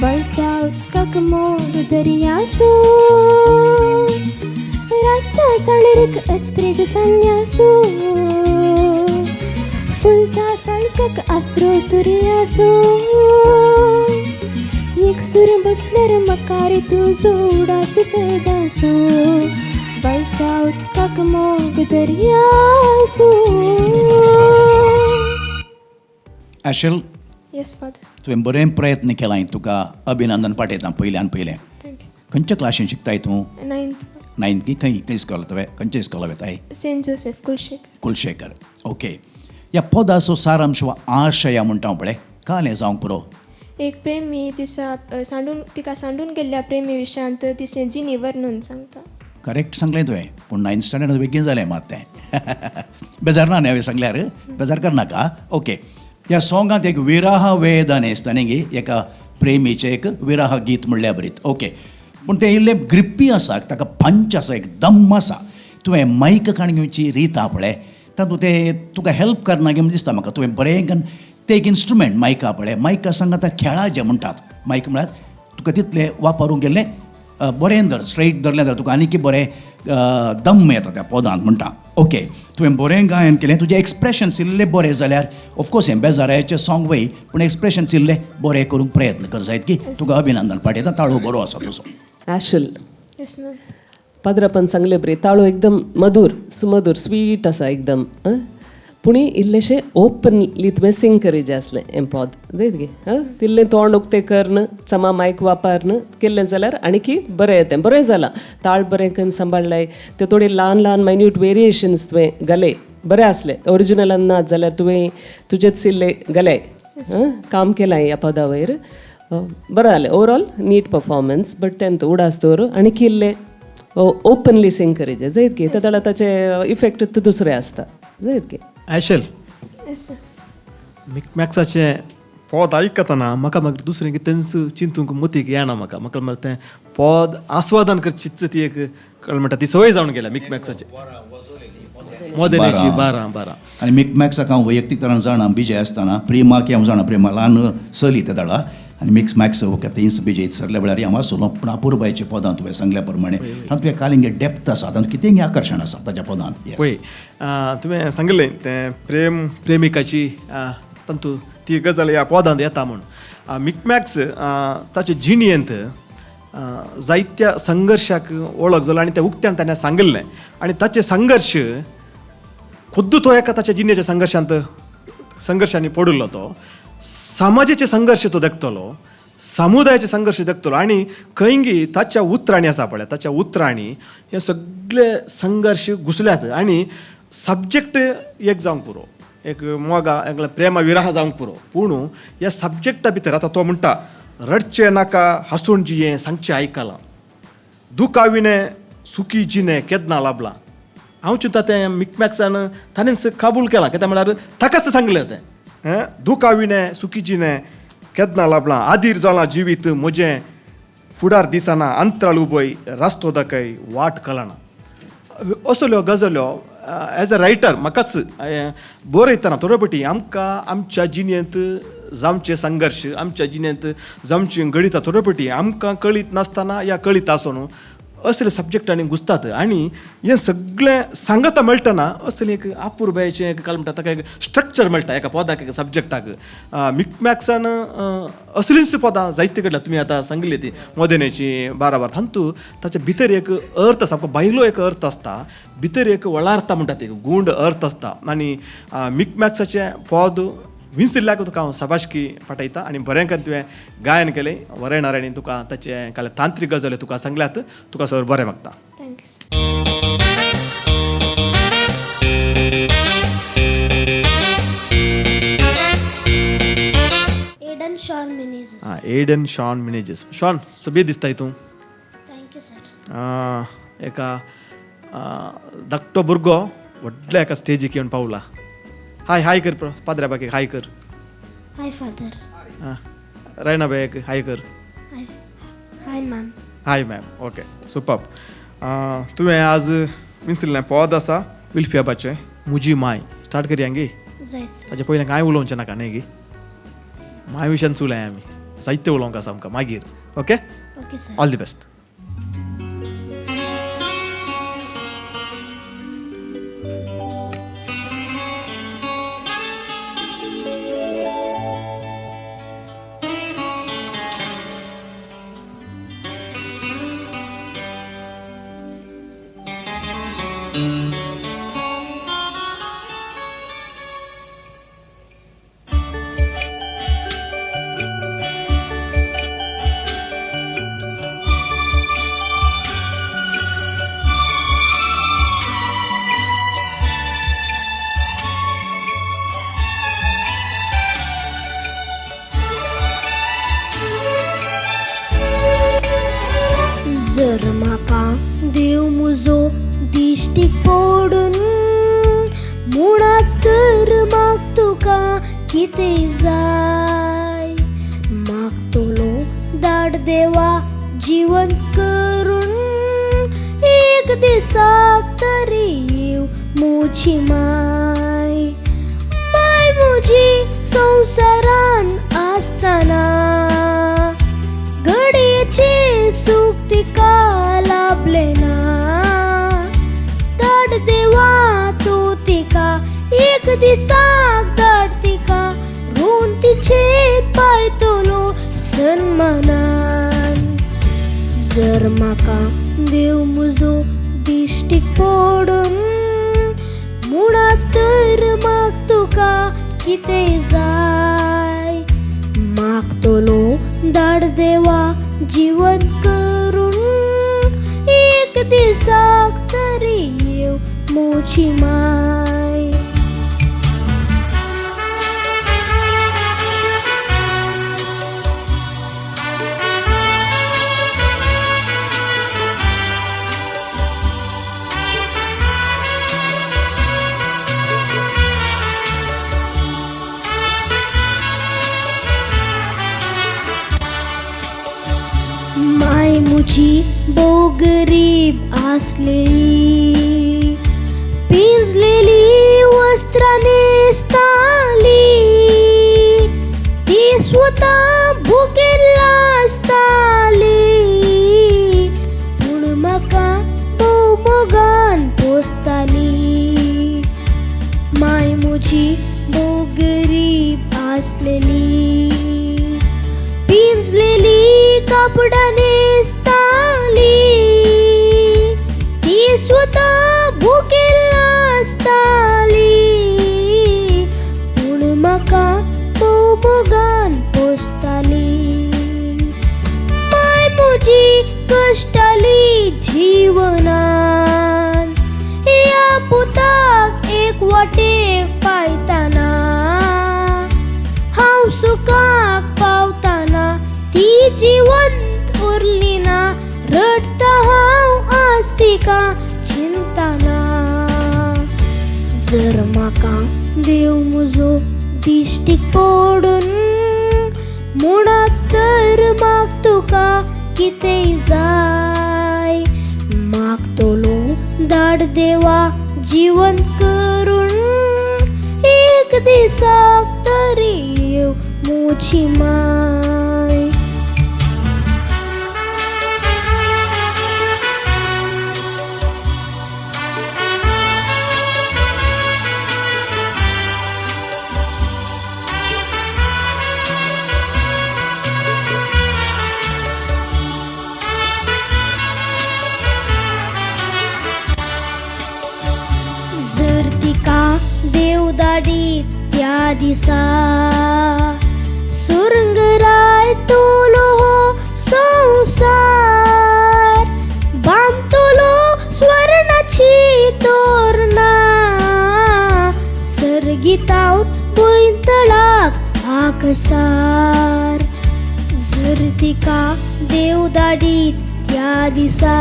वळच्या उदकाक मोग दर्यासो रातच्या सळरेक अत्रेक संन्यासो फुलच्या सळकाक आसरो सुर्यासो एक सूर बसल्यार मकार तुजो उडास सदांसो वळच्या उदकाक मोग दर्यासो. आशल. Yes father. तुवें बरें प्रयत्न केला, तुका अभिनंदन पाठयता पयल्यान पयलें. Thank you. खंयच्या क्लासीन शिकताय तूं? नायन्थ. नायन्थ की खंय खंय इस्कॉल तुवें खंयच्या इस्कॉला वताय? Saint Joseph Kulshekar. Kulshekar, okay. ह्या पदाचो सारांश वा आशया म्हणटा हांव पळय, काल जावंक पुरो. एक प्रेमी तिच्या सांडून तिका सांडून गेल्ल्या प्रेमी विशयांत तिचें जिणी वर्णून सांगता. करेक्ट सांगलें तुवें, पूण नायन्थ स्टँडर्ड बेगीन जालें मात तें. बेजार ना न्ही हांवें सांगल्यार, बेजार करनाका. ओके. ह्या सोंगांत एक विराह वेदन आसता न्ही गे, एका प्रेमीचें एक विराह गीत म्हणल्यार बरीत. ओके. पूण तें इल्लें ग्रिप्पी आसा, ताका पंच आसा, एक दम आसा. तुवें मायक काण घेवची रीत आहा पळय, तातूंत तें तुका हेल्प करना गे म्हण दिसता म्हाका. तुवें बरें कन्न तें एक इन्स्ट्रुमेंट मायका पळय, मायका सांगात खेळा जें म्हणटात, मायक म्हळ्यार तुका तितलें वापरूंक गेल्लें बरें धर, स्ट्रेट धरलें जाल्यार तुका आनीक बरें दम येता त्या पदांत म्हणटा. ओके, तुवें बरें गायन केलें, तुजें एक्सप्रेशन्स इल्लें बरें जाल्यार ऑफकोर्स हें बेजारायचें सॉंग वय, पूण एक्सप्रेशन्स इल्लें बरें करूंक प्रयत्न कर जायत की. तुका अभिनंदन पाठयता, ताळो बरो आसा तुजो. आशल. Yes ma'am. पाद्रापन सांगले बरे, ताळो एकदम मधूर सुमधूर स्वीट आसा एकदम. पूण इल्लेशें ओपनली तुवें सिंग करीजे आसलें हें पद जायत गे. तिल्लें तोंड उक्तें करन समा मायक वापरन केल्लें जाल्यार आणकी बरें येतें. बरें जालां, ताळ बरें करून सांबाळ्ळाय, ते थोडे ल्हान ल्हान मायन्यूट वेरिएशन्स तुवें घाले बरें आसलें. ओरिजिनलान ना जाल्यार तुवें तुजेच इल्ले घाले, काम केलां ह्या पदा वयर, बरें जालें. ओवरऑल नीट परफॉर्मन्स, बट तें उडास दवर आणकी इल्लें ओपनली सिंग करीजे जायत गे, जाल्यार ताचे इफेक्ट दुसरे आसता जायत गे. आयशल. Yes sir. मिकमॅक्साचें पद आयकतना म्हाका मागीर दुसरें कितेंच चिंतूंक मतीक येना. म्हाका म्हाका म्हळ्यार तें पद आस्वादन करची ती एक कळ म्हणटा ती संवय जावन गेल्या मिकमॅक्साची मोदेनेची बारा बारा. आनी मिकमॅक्साक हांव वैयक्तीक तरान जाणा, बिजय आसतना प्रेमाक हांव जाणा, प्रेमा ल्हान चली ते दाडा आनी मिक्स मॅक्स थंयच बिजय सरल्या वेळार हांव आसलो. पूण अपुरबायच्या पदांत तुवें सांगल्या प्रमाणे तातूंत कालिंग डेप्थ आसा, तातूंत कितेंय आकर्शण आसा ताच्या पदांत. पळय तुवें सांगिल्लें तें प्रेम प्रेमिकाची तातूंत ती गजाल ह्या पदांत येता म्हूण. मिकमॅक्स ताचे जिणयेंत जायत्या संघर्शाक वळख जालो आनी त्या उक्त्यान ताणें सांगिल्लें आनी ताचे संघर्श खुद्द तो एका ताच्या जिणेच्या संघर्शांत संघर्शांनी पडिल्लो, तो समाजाचे संघर्श तो देखतलो, समुदायाचे संघर्श देखतलो आनी खंयगी ताच्या उतरांनी आसा पळय, ताच्या उतरांनी हे सगळे संघर्श घुसल्यात आनी सब्जेक्ट एक जावंक पुरो, एक मोगा एक प्रेमा विराह जावंक पुरो, पूण ह्या सब्जेक्टा भितर आतां तो म्हणटा रडचें नाका हांसून जियें सांगचें आयकलां, दुखाविणें सुखी जिणें केन्ना लाभलां. हांव चिंता तें मिकमॅक्सान ताणेंच कबूल केलां, कित्याक म्हळ्यार ताकाच सांगलें तें, दुखाविणें सुखी जिणें केन्ना लाभलां, आदीर जालां जिवीत म्हजें फुडार दिसना, अंतराळ उबय रस्तो दाखय वाट कळना. असल्यो गजाल्यो एज अ रायटर म्हाकाच बरयतना थोडे फावटी आमकां आमच्या जिणेंत जावचे संघर्श, आमच्या जिणेंत जावची घडितां थोडे फावटी आमकां कळीत नासतना या कळीत आसून असले सब्जेक्टांनी घुसतात आनी हें सगळें सांगता मेळटना असलें एक अपुरबायेचें एक काल म्हणटा ताका एक स्ट्रक्चर मेळटा एका पदाक, एका सब्जेक्टाक. मिकमॅक्सान असलींच पदां जायते कडल्या तुमी आतां सांगिल्ली ती मोदेनेची बाराबार, तातूंत ताच्या भितर एक अर्थ आसा, भायलो एक अर्थ आसता, भितर एक वळार्थ म्हणटा ती गूंड अर्थ आसता. आनी मिकमॅक्साचें पद विंसिल्ल्याक तुका हांव शाबासकी पाठयता आनी बरें करून तुवें गायन केलें, वरयणाऱ्यांनी तुका ताचें काल तांत्रीक गजाली तुका सांगल्यात, तुका सर बरें मागता. Thank you sir. Aiden Sean Menezes. आं, एडन शॉन मिनेजीस. शॉन सोबीत दिसताय तूं. Thank you sir. एका धाकटो भुरगो व्हडल्या एका स्टेजीक येवन पावला. हाय हाय कर पाद्र्या बाकीक हाय कर. हाय फादर. रायना बायक हाय कर. Hi hi ma'am. Hi ma'am. Okay superb. तुवें आज विंसिल्लें पद आसा विल्फियाबाचें मुजी माय, स्टार्ट करया गे? जायत. ताचे पयलें कांय उलोवचें नाका न्ही गे, माय विशयान उलय आमी, साहित्य उलोवंक आसा आमकां मागीर. Okay okay sir. All the best. जर म्हाका देव म्हजो दिश्टीक पडून म्हणत तर म्हाक तुका कितें जाय, मागतलो धाड देवा जिवंत करून एक दिसाक तरी येव म्हजी माय, माय म्हजी संवसारान आसतना घडयेचें सूख तिका लाभलें ना, धाड देवा दिसाक धाड तिका रोवन तिचे पायतलो सन्मानान. जर म्हाका देव म्हजो दिश्टीक पडून म्हणत तर म्हाक तुका कितें जाय, मागतलो धाड देवा जिवन करून एक दिसाक तरी येव म्हजी माय. माय म्हजी भोव गरीब आसलेली, पिंजलेली वस्त्रां न्हेसताली, ती स्वता भुकेल्ला आसताली, पूण म्हाका भोव मोगान पोसताली. माय म्हजी भोव गरीब आसलेली, पिंजलेली कापडां न्हेसताली, ती स्वता भुकेल्ला आसताली, पूण म्हाका भोव मोगान पोसताली. माय म्हजी कश्टाली जिवनान, ह्या पुताक एक वाटेक पायतना, हांव सुखाक पावतना ती जिवंत उरली ना, रडटा हांव आज तिका चिंतना. जर म्हाका देव म्हजो दिश्टीक पडून म्हणत तर म्हाक तुका कितें जाय, मागतलो धाड देवा जिवन करून एक दिसाक तरी येव म्हजी माय. जर तिका देव धाडीत त्या दिसा सुरंगराय तोलो हो संवसार, बांदतलो स्वर्णाची तोरणां, सर्गितावन भुंयतळाक आकसार. जर तिका देव धाडीत त्या दिसा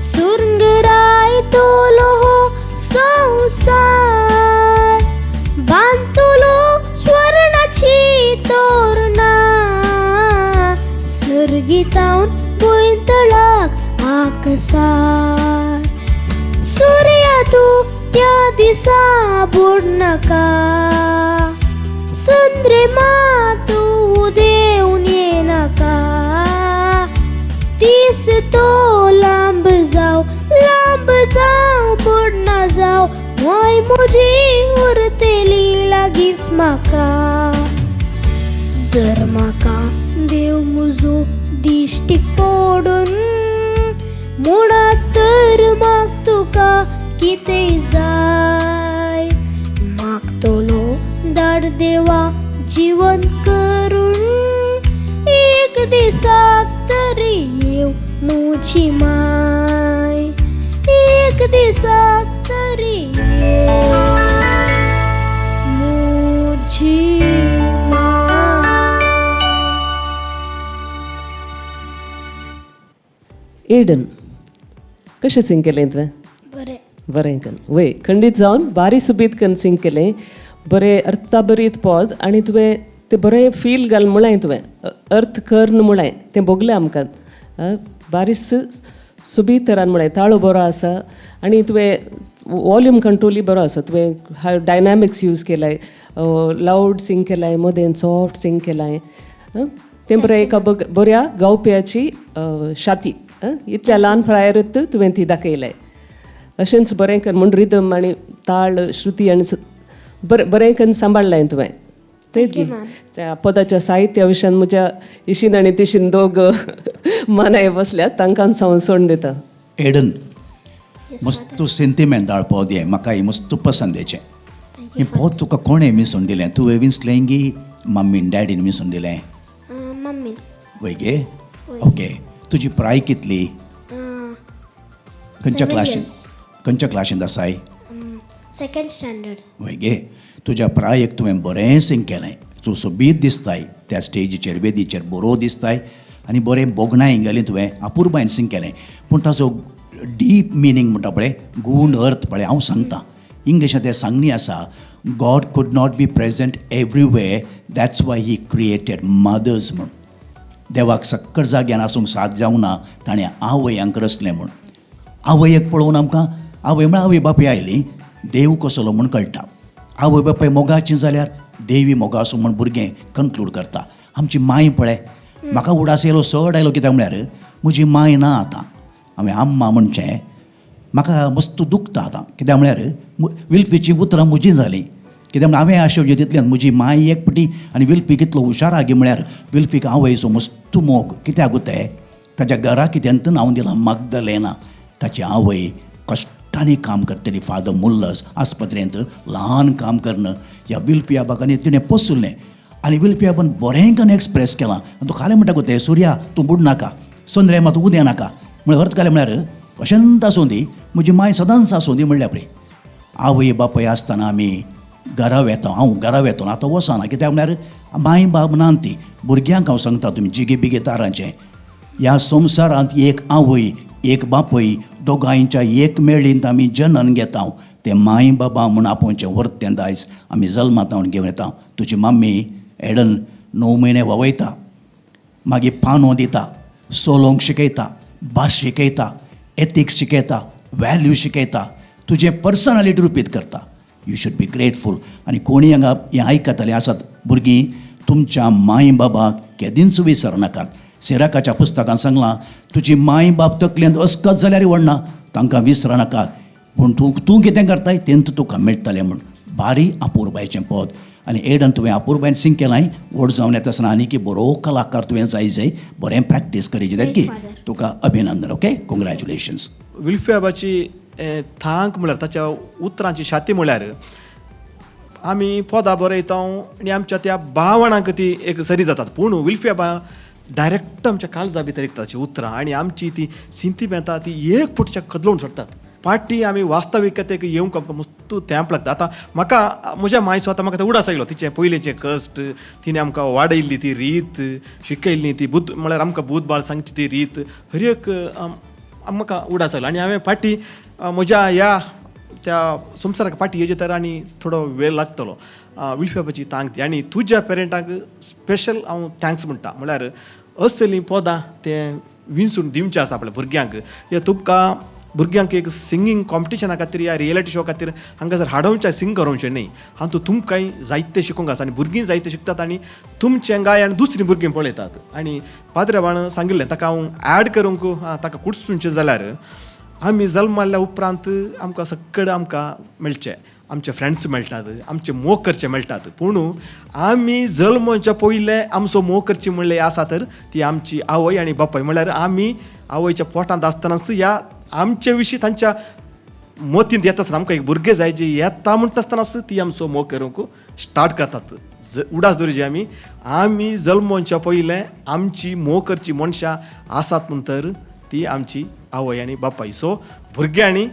सुरंगराय तोलो हो संवसार, बांदतलो स्वर्णाची तोरणां, सर्गितावन भुंयतळाक आकसार. सुर्या तूं त्या दिसा बुडनाका, चंद्रमा तूं उदेवन येनाका, दीस तो लांब जाव लांब जाव बुडना जाव, माय म्हजी उरतली लागींच म्हाका. जर म्हाका देव म्हजो दिश्टीक पडून म्हणत तर म्हाक तुका कितें जाय, मागतलो धाड देवा जिवन करून एक दिसाक तरी येव म्हजी माय, एक दिसाक तरी येव म्हजी माय. एडन कशें सिंग केलें तुवें? बरें. बरें कन वय खंडीत जावन बारी सुबीत कन सिंग केलें, बरें अर्थाभरीत पद आनी तुवें तें बरें फील घाल म्हळें तुवें, अर्थ कर्न म्हळें तें भोगलें आमकां. बारीस सुबीत तरान म्हळें, ताळो बरो आसा आनी तुवें वॉल्यूम कंट्रोलूय बरो आसा, तुवें डायनामिक्स यूज केलाय, लावड सिंग केलाय, मदें सॉफ्ट सिंग केलाय. तें बरें एका बऱ्या गावप्याची शाती इतल्या ल्हान प्रायरत तुवें ती दाखयलाय. अशेंच बरें कर म्हूण रिदम आनी ताळ श्रुती आनी बरें बरें करून सांबाळ्ळें तुवें. त्या पदाच्या साहित्या विशयान म्हज्या इशीन आनी तिशीन दोग मनाय बसल्यात, तांकां हांव सोडून दिता. एडन, मस्त सेंतिमेंताळ पद हें, म्हाका हें मस्त पसंद हेचें. हें पद तुका कोणें मिसून दिलें? तुवें विंचलें गी मम्मीन डॅडीन मिसून दिलें? मम्मीन. वय गे, ओके. तुजी प्राय कितली? खंयच्या क्लासीन, खंयच्या क्लासींत आसाय? Second standard. वय गे, तुज्या प्रायेक तुवें बरें सिंग केलें. तूं सोबीत दिसताय त्या स्टेजीचेर, वेदीचेर बरो दिसताय आनी बरें बोगणां हिंगेली तुवें अपुरबायेन सिंग केलें. पूण ताचो डीप मिनींग म्हणटा पळय, गूण अर्थ पळय, हांव सांगता. इंग्लिशांत तें सांगणी आसा, God could not be present everywhere, that's why he created mothers म्हूण. देवाक सक्कड जाग्यान आसूंक साथ जावंक ना, ताणें आवयांक रचलें म्हूण. आवयक पळोवन आमकां आवय म्हळ्यार आवय बापूय आयली, देव कसलो म्हूण कळटा. आवय बापूय मोगाची जाल्यार देवी मोगा आसूं म्हूण भुरगें कन्क्लूड करता. आमची माय पळय, म्हाका उडास येयलो चड आयलो, कित्याक म्हळ्यार म्हजी माय ना आतां. हांवें अम्मा म्हणचें म्हाका मस्त दुखता आतां, कित्याक म्हळ्यार विल्फीचीं उतरां म्हजीं जालीं. कित्याक म्हळ्यार हांवें आशेवचें तितल्यान म्हजी माय एक पटी आनी विल्फी कितलो हुशार आगी म्हळ्यार विल्फीक आवयचो मस्त मोग. कित्याक तें ताच्या घरा कित्यांत नांव दिलां मागदलेना. ताची आवय कश्टांनी काम करतली, फादर मुल्लस आस्पत्रेंत ल्हान काम करून ह्या विल्फी आबाक तिणें पोसुल्लें. आनी विल्फी आबान बरें करून एक्सप्रेस केलां. आनी तो खालें म्हणटा गो तें, सुर्या तूं बुड नाका, संद्रे मात उदें नाका. म्हळ्यार अर्थ कालें म्हळ्यार अशेंच आसूं दी, म्हजी माय सदांच आसूं दी म्हणल्यार पळय. आवय बापूय आसतना आमी घरा वेता, हांव घरा वेतो आतां वचना, कित्याक म्हळ्यार माय बाब ना ती. भुरग्यांक हांव सांगता, तुमी जिगे बिगे तारांचें, ह्या संवसारांत एक आवय एक बापूय दोगांयच्या एक मेळींत आमी जनन घेता, तें माय बाबा म्हूण आपोवचें व्हरतें दायज आमी जल्मांत घेवन येता. तुजी मम्मी एडन 9 म्हयने वावयता, मागीर पानो दिता, सोलोंक शिकयता, भास शिकयता, एथिक्स शिकयता, वॅल्यू शिकयता, तुजें पर्सनालिटी रुपीत करता. You should be grateful. आनी कोणी हांगा हें आयकतलें आसात भुरगीं, तुमच्या माय बाबाक केदींच विसरनाकात. सिराकाच्या पुस्तकान सांगलां, तुजी माय बाप तकलेंत अस्कत जाल्यार व्हडना, तांकां विसरनाकात, पूण तूं तूं कितें करताय तेंत तुका मेळटलें म्हूण. बारी अपुरबायेचें पद. आनी एडन तुवें अपुरबायेन सिंग केलां, व्हड जावन येता आसतना आनी की बरो कलाकार तुवें जाय जाय, बरें प्रॅक्टीस करीत जायत की तुका अभिनंदन. Okay, congratulations. विल्फी आबाची thank म्हळ्यार ताच्या उतरांची छाती म्हळ्यार आमी पदां बरयता आनी आमच्या त्या भावणांक ती एक सरी जातात, पूण विल्फी आबा डायरेक्ट आमच्या काळजा भितर एक ताची उतरां आनी आमची ती सिंतिमेंतां ती एक फुटच्या कदलोवन सोडटात. पाटी आमी वास्तविकतेक येवंक आमकां मस्त तेंप लागता. आतां म्हाका म्हज्या मायचो आतां म्हाका ते उडास आयलो, तिचें पयलींचें कश्ट, तिणें आमकां वाडयल्ली ती रीत, शिकयल्ली ती बुद्द म्हळ्यार आमकां बूद बाळ सांगची ती रीत, हर एक म्हाका उडास आयलो. आनी हांवें फाटी म्हज्या ह्या त्या संवसाराक फाटी येयचे तर आनी थोडो वेळ लागतलो. विल्फी बाबाची thank ती. आनी तुज्या पेरंटांक स्पेशल हांव thanks म्हणटा, म्हळ्यार असलीं पदां तें विंचून दिवचें आसा आपल्या भुरग्यांक. हे तुमकां भुरग्यांक एक सिंगींग कॉम्पिटिशना खातीर या रियलिटी शो खातीर हांगा जर हाडोवचें सिंग करोवचें न्ही, हांव तूं तुमकांय जायतें शिकूंक आसा आनी भुरगीं जायतें शिकतात आनी तुमचें गायन दुसरीं भुरगीं पळयतात. आनी पाद्रेबान सांगिल्लें ताका हांव एड करूंक ताका कुडसूनचें जाल्यार आमी जल्माल्ल्या उपरांत आमकां सगळें आमकां मेळचें, आमचे फ्रेंड्स मेळटात, आमचे मोग करचे मेळटात, पूण आमी जल्मच्या पयलें आमचो मोग करची म्हणलें आसा तर ती आमची आवय आनी बापाय. म्हणल्यार आमी आवयच्या पोटांत आसतनाच ह्या आमचे विशीं तांच्या मतींत येता आसतना आमकां एक भुरगें जाय जे येता म्हणटा आसतनाच ती आमचो मोग करूंक स्टार्ट करतात. उडास दवरची आमी आमी जल्मच्या पयलें आमची मोग करची मनशां आसात म्हणतर ती आमची आवय आनी बापाय. सो भुरग्यांनी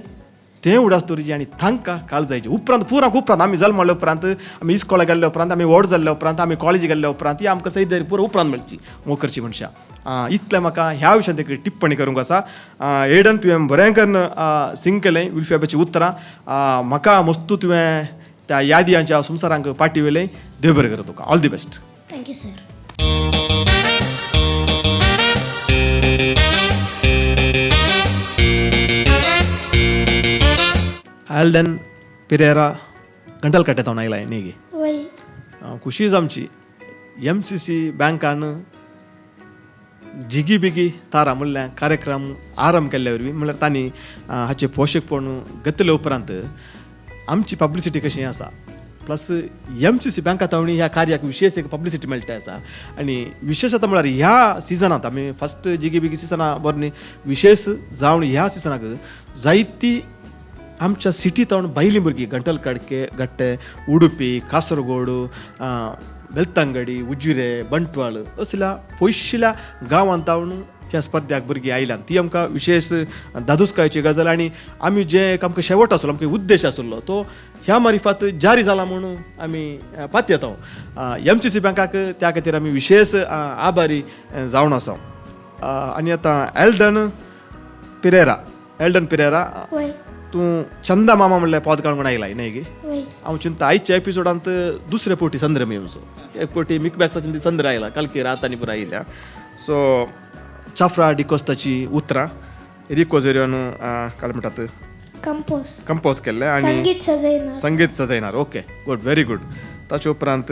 तें उडास दवरचें आनी तांकां काल जायचें. उपरांत पुरांक उपरांत आमी जल्मले उपरांत आमी इस्कोला गेल्ले उपरांत आमी व्हड जाल्ले उपरांत आमी कॉलेजी गेल्ले उपरांत ती आमकां सयत पुरो उपरांत मेळची मोग करची मनशां. इतलें म्हाका ह्या विशयांत एक टिप्पणी करूंक आसा. एडन तुवें बरें करून सिंग केलें विल्फी बाबाचीं उतरां, म्हाका मस्तू तुवें त्या यादयांच्या संवसारांक पाटी वेलें. देव बरें करूं तुका. All the best. Thank you sir. Alden Pereira Gandalkatte थावन आयला न्ही गे? खुशी आमची MCC बँकान जिगी बिगी तारा म्हणल्यार कार्यक्रम आरंभ केल्ल्या वरवीं म्हणल्यार तांणी हाचें पोशकपण घेतले उपरांत आमची पब्लिसिटी कशी आसा, प्लस एमसीसी बँका तावणी ह्या कार्याक विशेष एक पब्लिसिटी मेळटा आसा. आनी विशेष आतां म्हळ्यार ह्या सिजनांत आमी फस्ट जिगी बिगी सिजना बरें विशेष जावन ह्या सिजनाक जायती आमच्या सिटी तावन भायलीं भुरगीं गंटल कडके गट्टे, उडुपी, कासरगोड, बेलतंगडी, उजिरे, बंटवाळ असल्या पयशिल्या गांवांत तावन ह्या स्पर्ध्याक भुरगीं आयल्यात. ती आमकां विशेष धादोसकायेची गजाल. आनी आमी जे एक आमकां शेवट आसलो, आमकां उद्देश आसलो तो ह्या मारिफात जारी जाला म्हणून आमी पातयेता. एमसीसी बँकाक त्या खातीर आमी विशेष आभारी जावन आसा. आनी आतां एल्डन पिरेरा, एल्डन पिरेरा, तूं चंदा मामा म्हणल्यार पद काडून आयलाय न्हय गे? हांव चिंता आयच्या एपिसोडांत दुसरे पवटी संद्र येवचो, एक पवटी मिकबॅक्साची संद्र आयला कालकी रात आनी पुरो आयल्या. सो चाफ्रा डिकोस्ताची उतरां रिको झेरियोन काय म्हणटात कंपोज कंपोज केल्लें आनी संगीत सजयनार, संगीत सजयनार. Okay, good, very good. ताचे उपरांत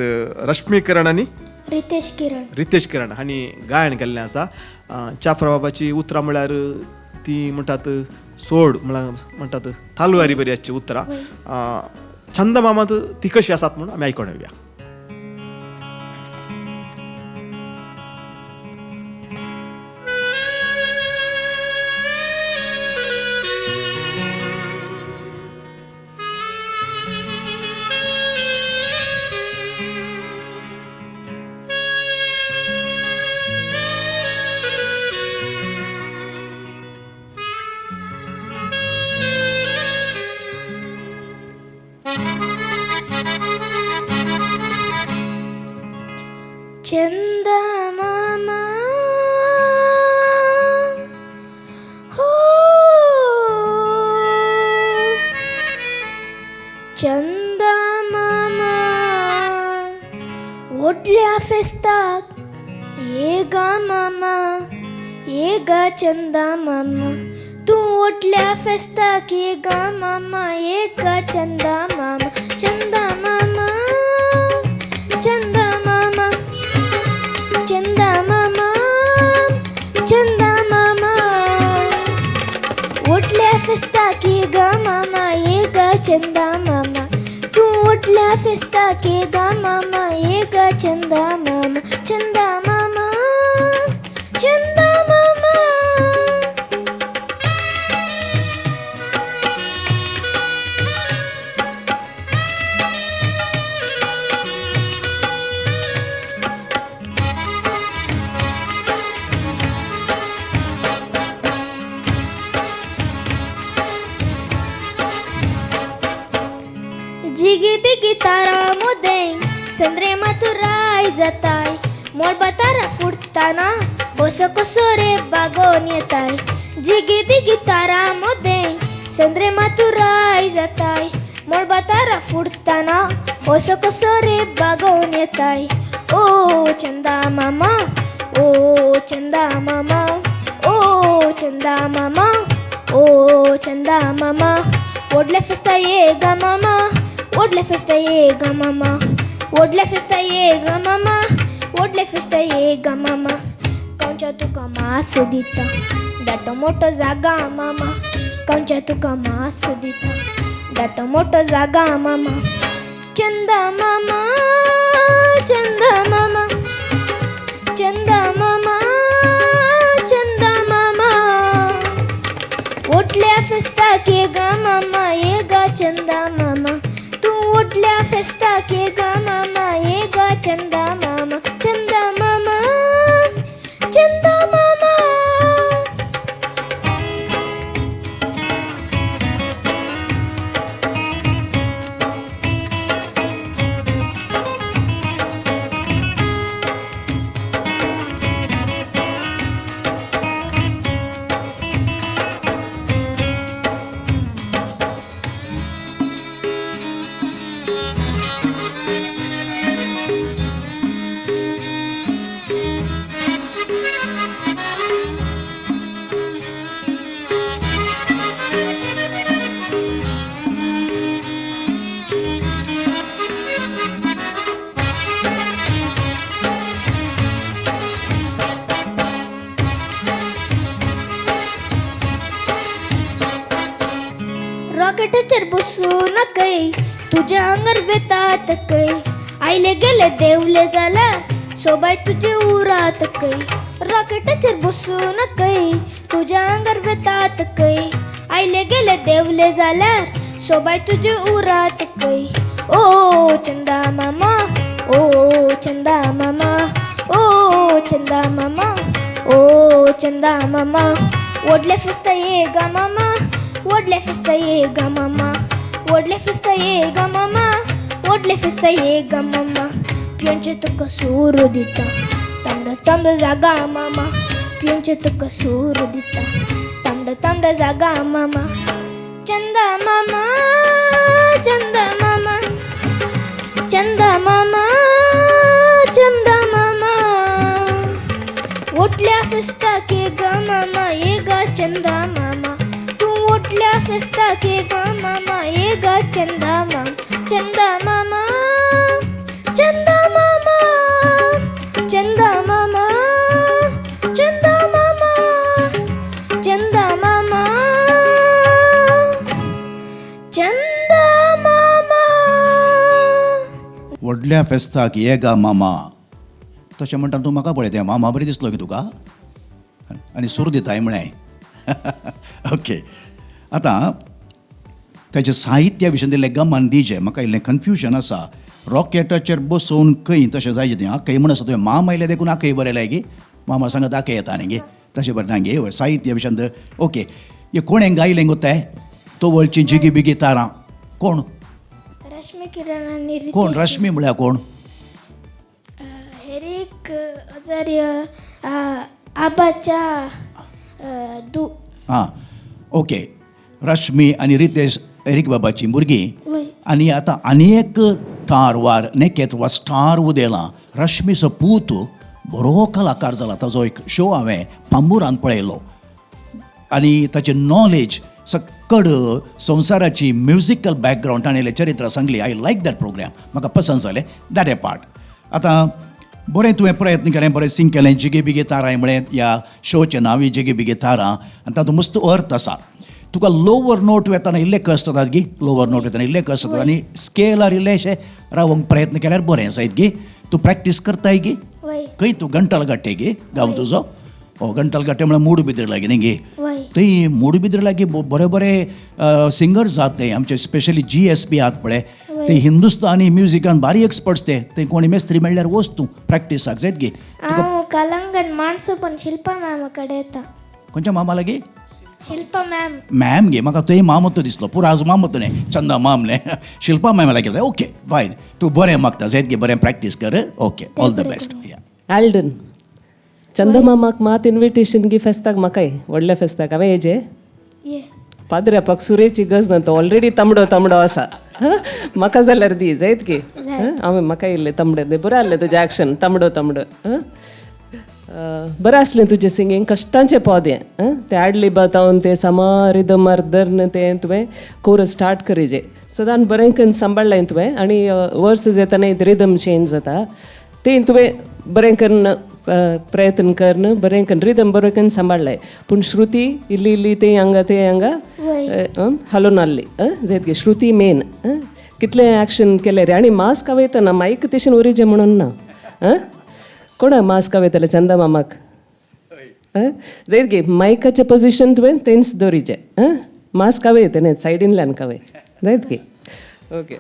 रश्मी किरण आनी रितेश किरण, रितेश किरण हांणी गायन केल्लें आसा. चाफ्रा बाबाची उतरां म्हळ्यार ती म्हणटात सोड म्हळ्यार म्हणटात तालुवारी बरी आसची उतरां. छंद मामात ती कशी आसात म्हूण आमी आयकून येवया. चंदा मामा हो, चंदा मामा व्हडल्या फेस्ताक ये गा मामा, ये गा चंदा मामा, तूं व्हडल्या फेस्ताक ये गा मामा, ये गा चंदा मामा, चंदा मामा, चंदा मामा, चंदा मामा, चंदा मामा, व्हडल्या फेस्ताक ये गा मामा, ये गा चंदा मामा, तूं व्हडल्या फेस्ताक ये गा मामा, ये गा चंदा मामा, चंदा मामा, चंदा मामा. जिगी बिगी तारा मोदें संद्रे मातुराय जाताय, मोळबा तारा फुटताना कसो कसो रे बागोन येताय. जिगी बिगी तारा मोदें संद्रे मातुराय जाताय, मोळबा तारा फुटताना कसो कसो रे बागोन येताय. ओ चंदा मामा, ओ चंदा मामा, ओ चंदा मामा, ओ चंदा मामा, व्हडल्या फेस्ता ये गा मामा, व्हडल्या फेस्ता ये गा मामा, व्हडल्या फेस्ता ये गा मामा, व्हडल्या फेस्ता ये गा मामा. कंच्या तुका मास दिता धाटो मोठो जागा मामा, कंच्या तुका मास दिता धाटो मोठो जागा मामा. चंदा मामा, चंदा मामा, चंदा मामा, चंदा मामा, व्हडल्या फेस्ताक ये गा मामा, ये गा चंदा मामा, तूं व्हडल्या फेस्ताक ये गा मामा, ये गा चंदा मामा, चंदा मामा, चंदा मामा. रॉकेटाचेर बसूं नाकय तुज्या आंगार बेतात कय आयले गेले देंवले जाल्यार सोबाय तुजी उरात कय रॉकेटाचेर बसूं नाकय तुज्या आंगार बेतात कय आयले गेले देंवले जाल्यार सोबाय तुजी उरात कय ओ चंदा मामा ओ चंदा मामा ओ चंदा मामा ओ चंदा मामा व्हडलें फेस्त ये गा मामा व्हडलें फेस्त ये गा मामा व्हडलें फेस्त ये गा मामा व्हडलें फेस्त ये गा मामा पियेवचें तुका सूर दिता तांबडो तांबडो जागा मामा पियेवचें तुका सूर दिता तांबडो तांबडो जागा मामा चंदा मामा चंदा मामा चंदा मामा चंदा मामा ओटल्या फेस्ताक ये गा मामा ये गा चंदा मामा तूं ओटल्या फेस्ताक ये गा मामा ये गा चंदा मामा चंदा मामा चंदा मामा चंदा मामा चंदा मामा चंदा मामा चंदा मामा. व्हडल्या फेस्ताक ये गा मामा तशें म्हणटा तूं म्हाका पळयता मामा बरी दिसलो की तुका आनी सूर दिताय म्हळें. ओके, आतां ताच्या साहित्या विशीं दिल्लें गमन दिजें म्हाका इल्लें कन्फ्युजन आसा. रॉकेटाचेर बसोवन खंय तशें जायचें तें आकय म्हण आसा तुवें मामा आयलें देखून आकय बरयलाय गी मामा सांगत आकय येता न्ही गे तशें बरें ना गे साहित्य विशयांत. ओके, हे कोणें गायलें गो तें तवळची जिगी बिगी तारां कोण? रश्मी किरण आनी रितेश. कोण रश्मी म्हळ्यार कोण? हेरीक अजार्य आबाच्या दू. हां, ओके, रश्मी आनी रितेश एरीक बाबाचीं भुरगीं. आनी आतां आनी एक तार वार नेकेत वा स्टार उदेला रश्मीचो पूत बरो कलाकार जाला. ताजो एक शो हांवें पांबुरान पळयलो आनी ताची नॉलेज सक्कड संवसाराची म्युजिकल बॅकग्रावंड ताणें चरित्र सांगली. I like that programme, म्हाका पसंद जालें that A part. आतां बरें तुवें प्रयत्न केलें, बरें सिंग केलें. जिगे बिगे तारां म्हळें ह्या शोचें नांव जिगे बिगे तारां आनी तातूंत मस्त अर्थ आसा. तुका लोवर नोट वेतना इल्लें कश्ट जातात गी, लोवर नोट वेतना इल्लें कश्ट जातात आनी स्केलार इल्लेशें रावंक प्रयत्न केल्यार बरें जायत गी. तूं प्रॅक्टीस करताय गी? खंय तूं घंटल गाटे गी गांव तुजो? ओ घंटल गाटे म्हळ्यार मूडबिद्रे लागीं न्ही गे? थंय मूडबिद्रे लागीं बरे बरे सिंगर्स आहात ते आमचे, स्पेशली GSP आहात पळय ते हिंदुस्तानी म्युजिकान बारी एक्सपर्ट्स ते. थंय कोणी मेस्त्री मेळ्ळ्यार वच तूं प्रॅक्टिसाक जायत गे. हांव कलांगण माणसो पण शिल्पा मॅमा कडेन येता. खंयच्या मामा लागीं? शिल्पा मॅम. मॅम गे, म्हाका थंय मामतो दिसलो पुरो आज मामतो न्ही चंदा माम न्ही शिल्पा मॅम लागीं. ओके फायन, तूं बरें मागता जायत गे, बरें प्रॅक्टीस कर. Okay, all the best. Alden, चंदमामाक मात इन्विटेशन गी फेस्ताक म्हाकाय व्हडल्या फेस्ताक हांवें येजे पाद्र्यापाक सुरेची गज ना, तो ऑलरेडी तांबडो तांबडो आसा. म्हाका जाल्यार दी जायत की हांवें म्हाका इल्लें तांबडें बरें आसलें तुजें एक्शन तांबडो तांबडो. बरें आसलें तुजें सिंगींग, कश्टांचें पद हें तें आडली बातावन तें सामा रिदमार धरून तें तुवें कोरस स्टार्ट करीजे सदां बरें करून सांबाळ्ळें तुवें. आनी वर्स येतना रिदम चेंज जाता तें तुवें बरें करून प्रयत्न करून बरें करून रिदम बरें करून सांबाळ्ळें. पूण श्रुती इल्ली इल्ली तें हांगा तें हांगा हालोवन आहली जायत गे. श्रुती मेन कितलें एक्शन केलें रे. आनी मास्क हांव मायक तेशेन उरिजें म्हणून ना कोणा मास्क हांवें चंदा मामाक जायत गे. मायकाचें पोजिशन तुवें तेंच दवरिचें. मास्क हांवें येता न्ही सायडीनल्यान कावें जायत गे. ओके,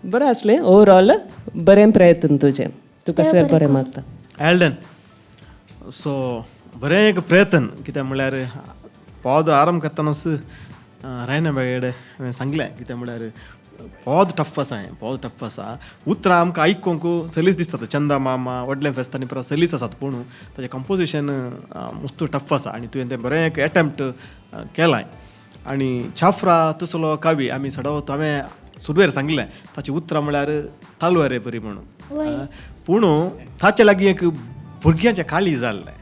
बरें आसलें ओवरऑल, बरें प्रयत्न तुजें, तुका सर बरें मागता. एल्डन, सो बरें एक प्रयत्न कितें म्हणल्यार पद आरंभ करतनाच रायना बागेडे हांवें सांगलें कितें म्हणल्यार पद टफ आसा हें, पद टफ आसा. उतरां आमकां आयकूंक सलीस दिसतात चंदा मामा व्हडलें फेस्त आनी परत सलीस आसात, पूण ताचें कंपोजिशन मस्त टफ आसा आनी तुवें तें बरें एक एटेम्प्ट केलां. आनी छाफ्रा तुसलो कवी आमी सडवत हांवें सुरवेर सांगलें ताची उतरां म्हणल्यार तालवारे बरी म्हणून, पूण ताचे लागीं एक भुरग्यांचें काळीज जाल्लें.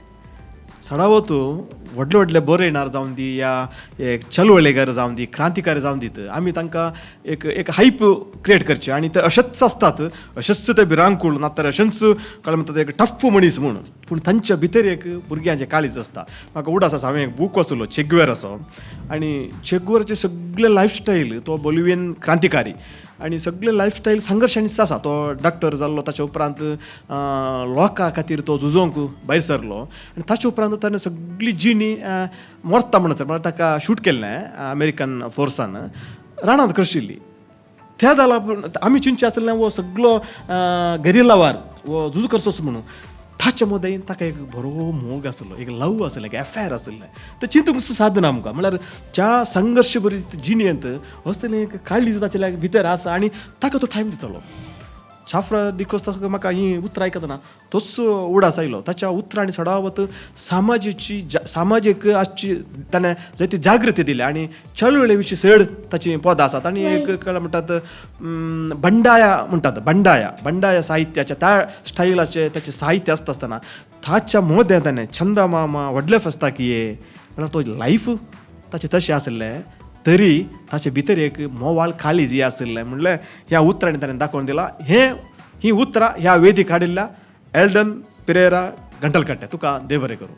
सडावत व्हडले व्हडले बरयणार जावन दी या एक चळवळेकार जावन दी, क्रांतिकारी जावन दीत, आमी तांकां एक एक हायप क्रिएट करचे आनी ते अशेच आसतात, अशेच ते भिरांकूळ ना तर अशेंच कळ्ळें म्हणटा एक टफ मनीस म्हूण, पूण तांच्या भितर एक भुरग्यांचें काळीज आसता. म्हाका उडास आसा, हांवें एक बूक वाचलो चेगवेराचो, आनी चेगवेराचे सगळे लायफस्टायल, तो बोलिवियन क्रांतिकारी आनी सगळे लायफस्टायल संघर्शांनीच आसा. तो डॉक्टर जाल्लो, ताच्या उपरांत लोकां खातीर तो झुजोंक भायर सरलो आनी ताच्या उपरांत ताणें सगळी जिणी मरता म्हणसर म्हळ्यार ताका शूट केल्लें अमेरिकन फोर्सान, रानांत करशिल्ली. त्या जाला आमी चिंतचें आसलें हो सगळो गरिलावार हो झुज करचोच म्हणून, ताच्या मदें ताका एक बरो मोग आसलो, एक लव आसलें, एक एफआयर आसलें. तें चिंतूंक सादना आमकां, म्हळ्यार ज्या संघर्श बरी जिणेंत असलें एक काळीज ताच्या भितर आसा आनी ताका तो टायम दितलो. छाफ्रा डिकोस्ता म्हाका हीं उतरां आयकतना तोच उडास आयलो. ताच्या उतरांनी सडावत समाजाची सामाजीक आसची ताणें जायती जागृती दिल्या आनी चळवळे विशीं चड ताचीं पदां आसात. आनी एक कळ्ळें म्हणटात बंडाया म्हणटात, बंडाया बंडाया साहित्याच्या त्या स्टायलाचें ताचें साहित्य आसता आसतना ताच्या मोदें ताणें चंदा मामा व्हडले फेस्ताक ये म्हळ्यार तो लायफ ताचें तशें आसलें तरी ताचे भितर एक मोवाळ काळीज हें आशिल्लें म्हणलें ह्या उतरांनी ताणें दाखोवन दिलां. हें ही उतरां ह्या वेदीक हाडिल्ल्या एल्डन पिरेरा गंटलकट्टे, तुका देव बरें करूं.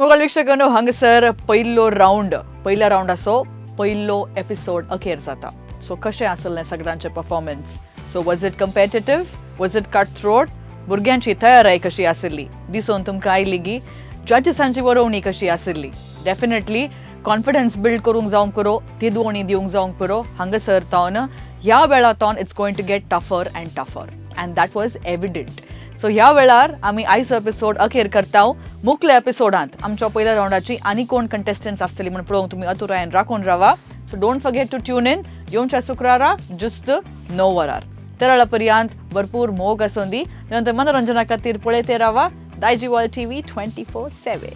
मोगल वीक्षकांनो, हांगासर पयलो रावंड, पयल्या रावंडाचो पयलो एपिसोड अखेर जाता. सो कशें आसलें सगळ्यांचें performance? So was it competitive? Was it cut throat? भुरग्यांची तयाराय कशी आशिल्ली दिसून तुमकां आयली गी? जजीसांची वरोवणी कशी आशिल्ली? डेफिनेटली कॉन्फिडन्स बिल्ड करूंक जावंक पुरो, तिदवणी दिवंक जावंक पुरो. हांगासर तावन ह्या वेळा तावन it's going to get tougher and tougher and that was evident. So ह्या वेळार आमी आयचो एपिसोड अखेर करता. मुखल्या एपिसोडांत आमच्या पयल्या रावंडाची आनी कोण कंटेस्टंट्स आसतली म्हूण पळोवंक तुमी अतुरायेन राखून रावा. So don't forget to tune in येवच्या शुक्रारा जुस्त 9 वरार. तेराळा पर्यंत भरपूर मोग आसूं दी. नंतर मनोरंजना खातीर पळयते रावा दायजीवर्ल्ड टीव्ही 24/7.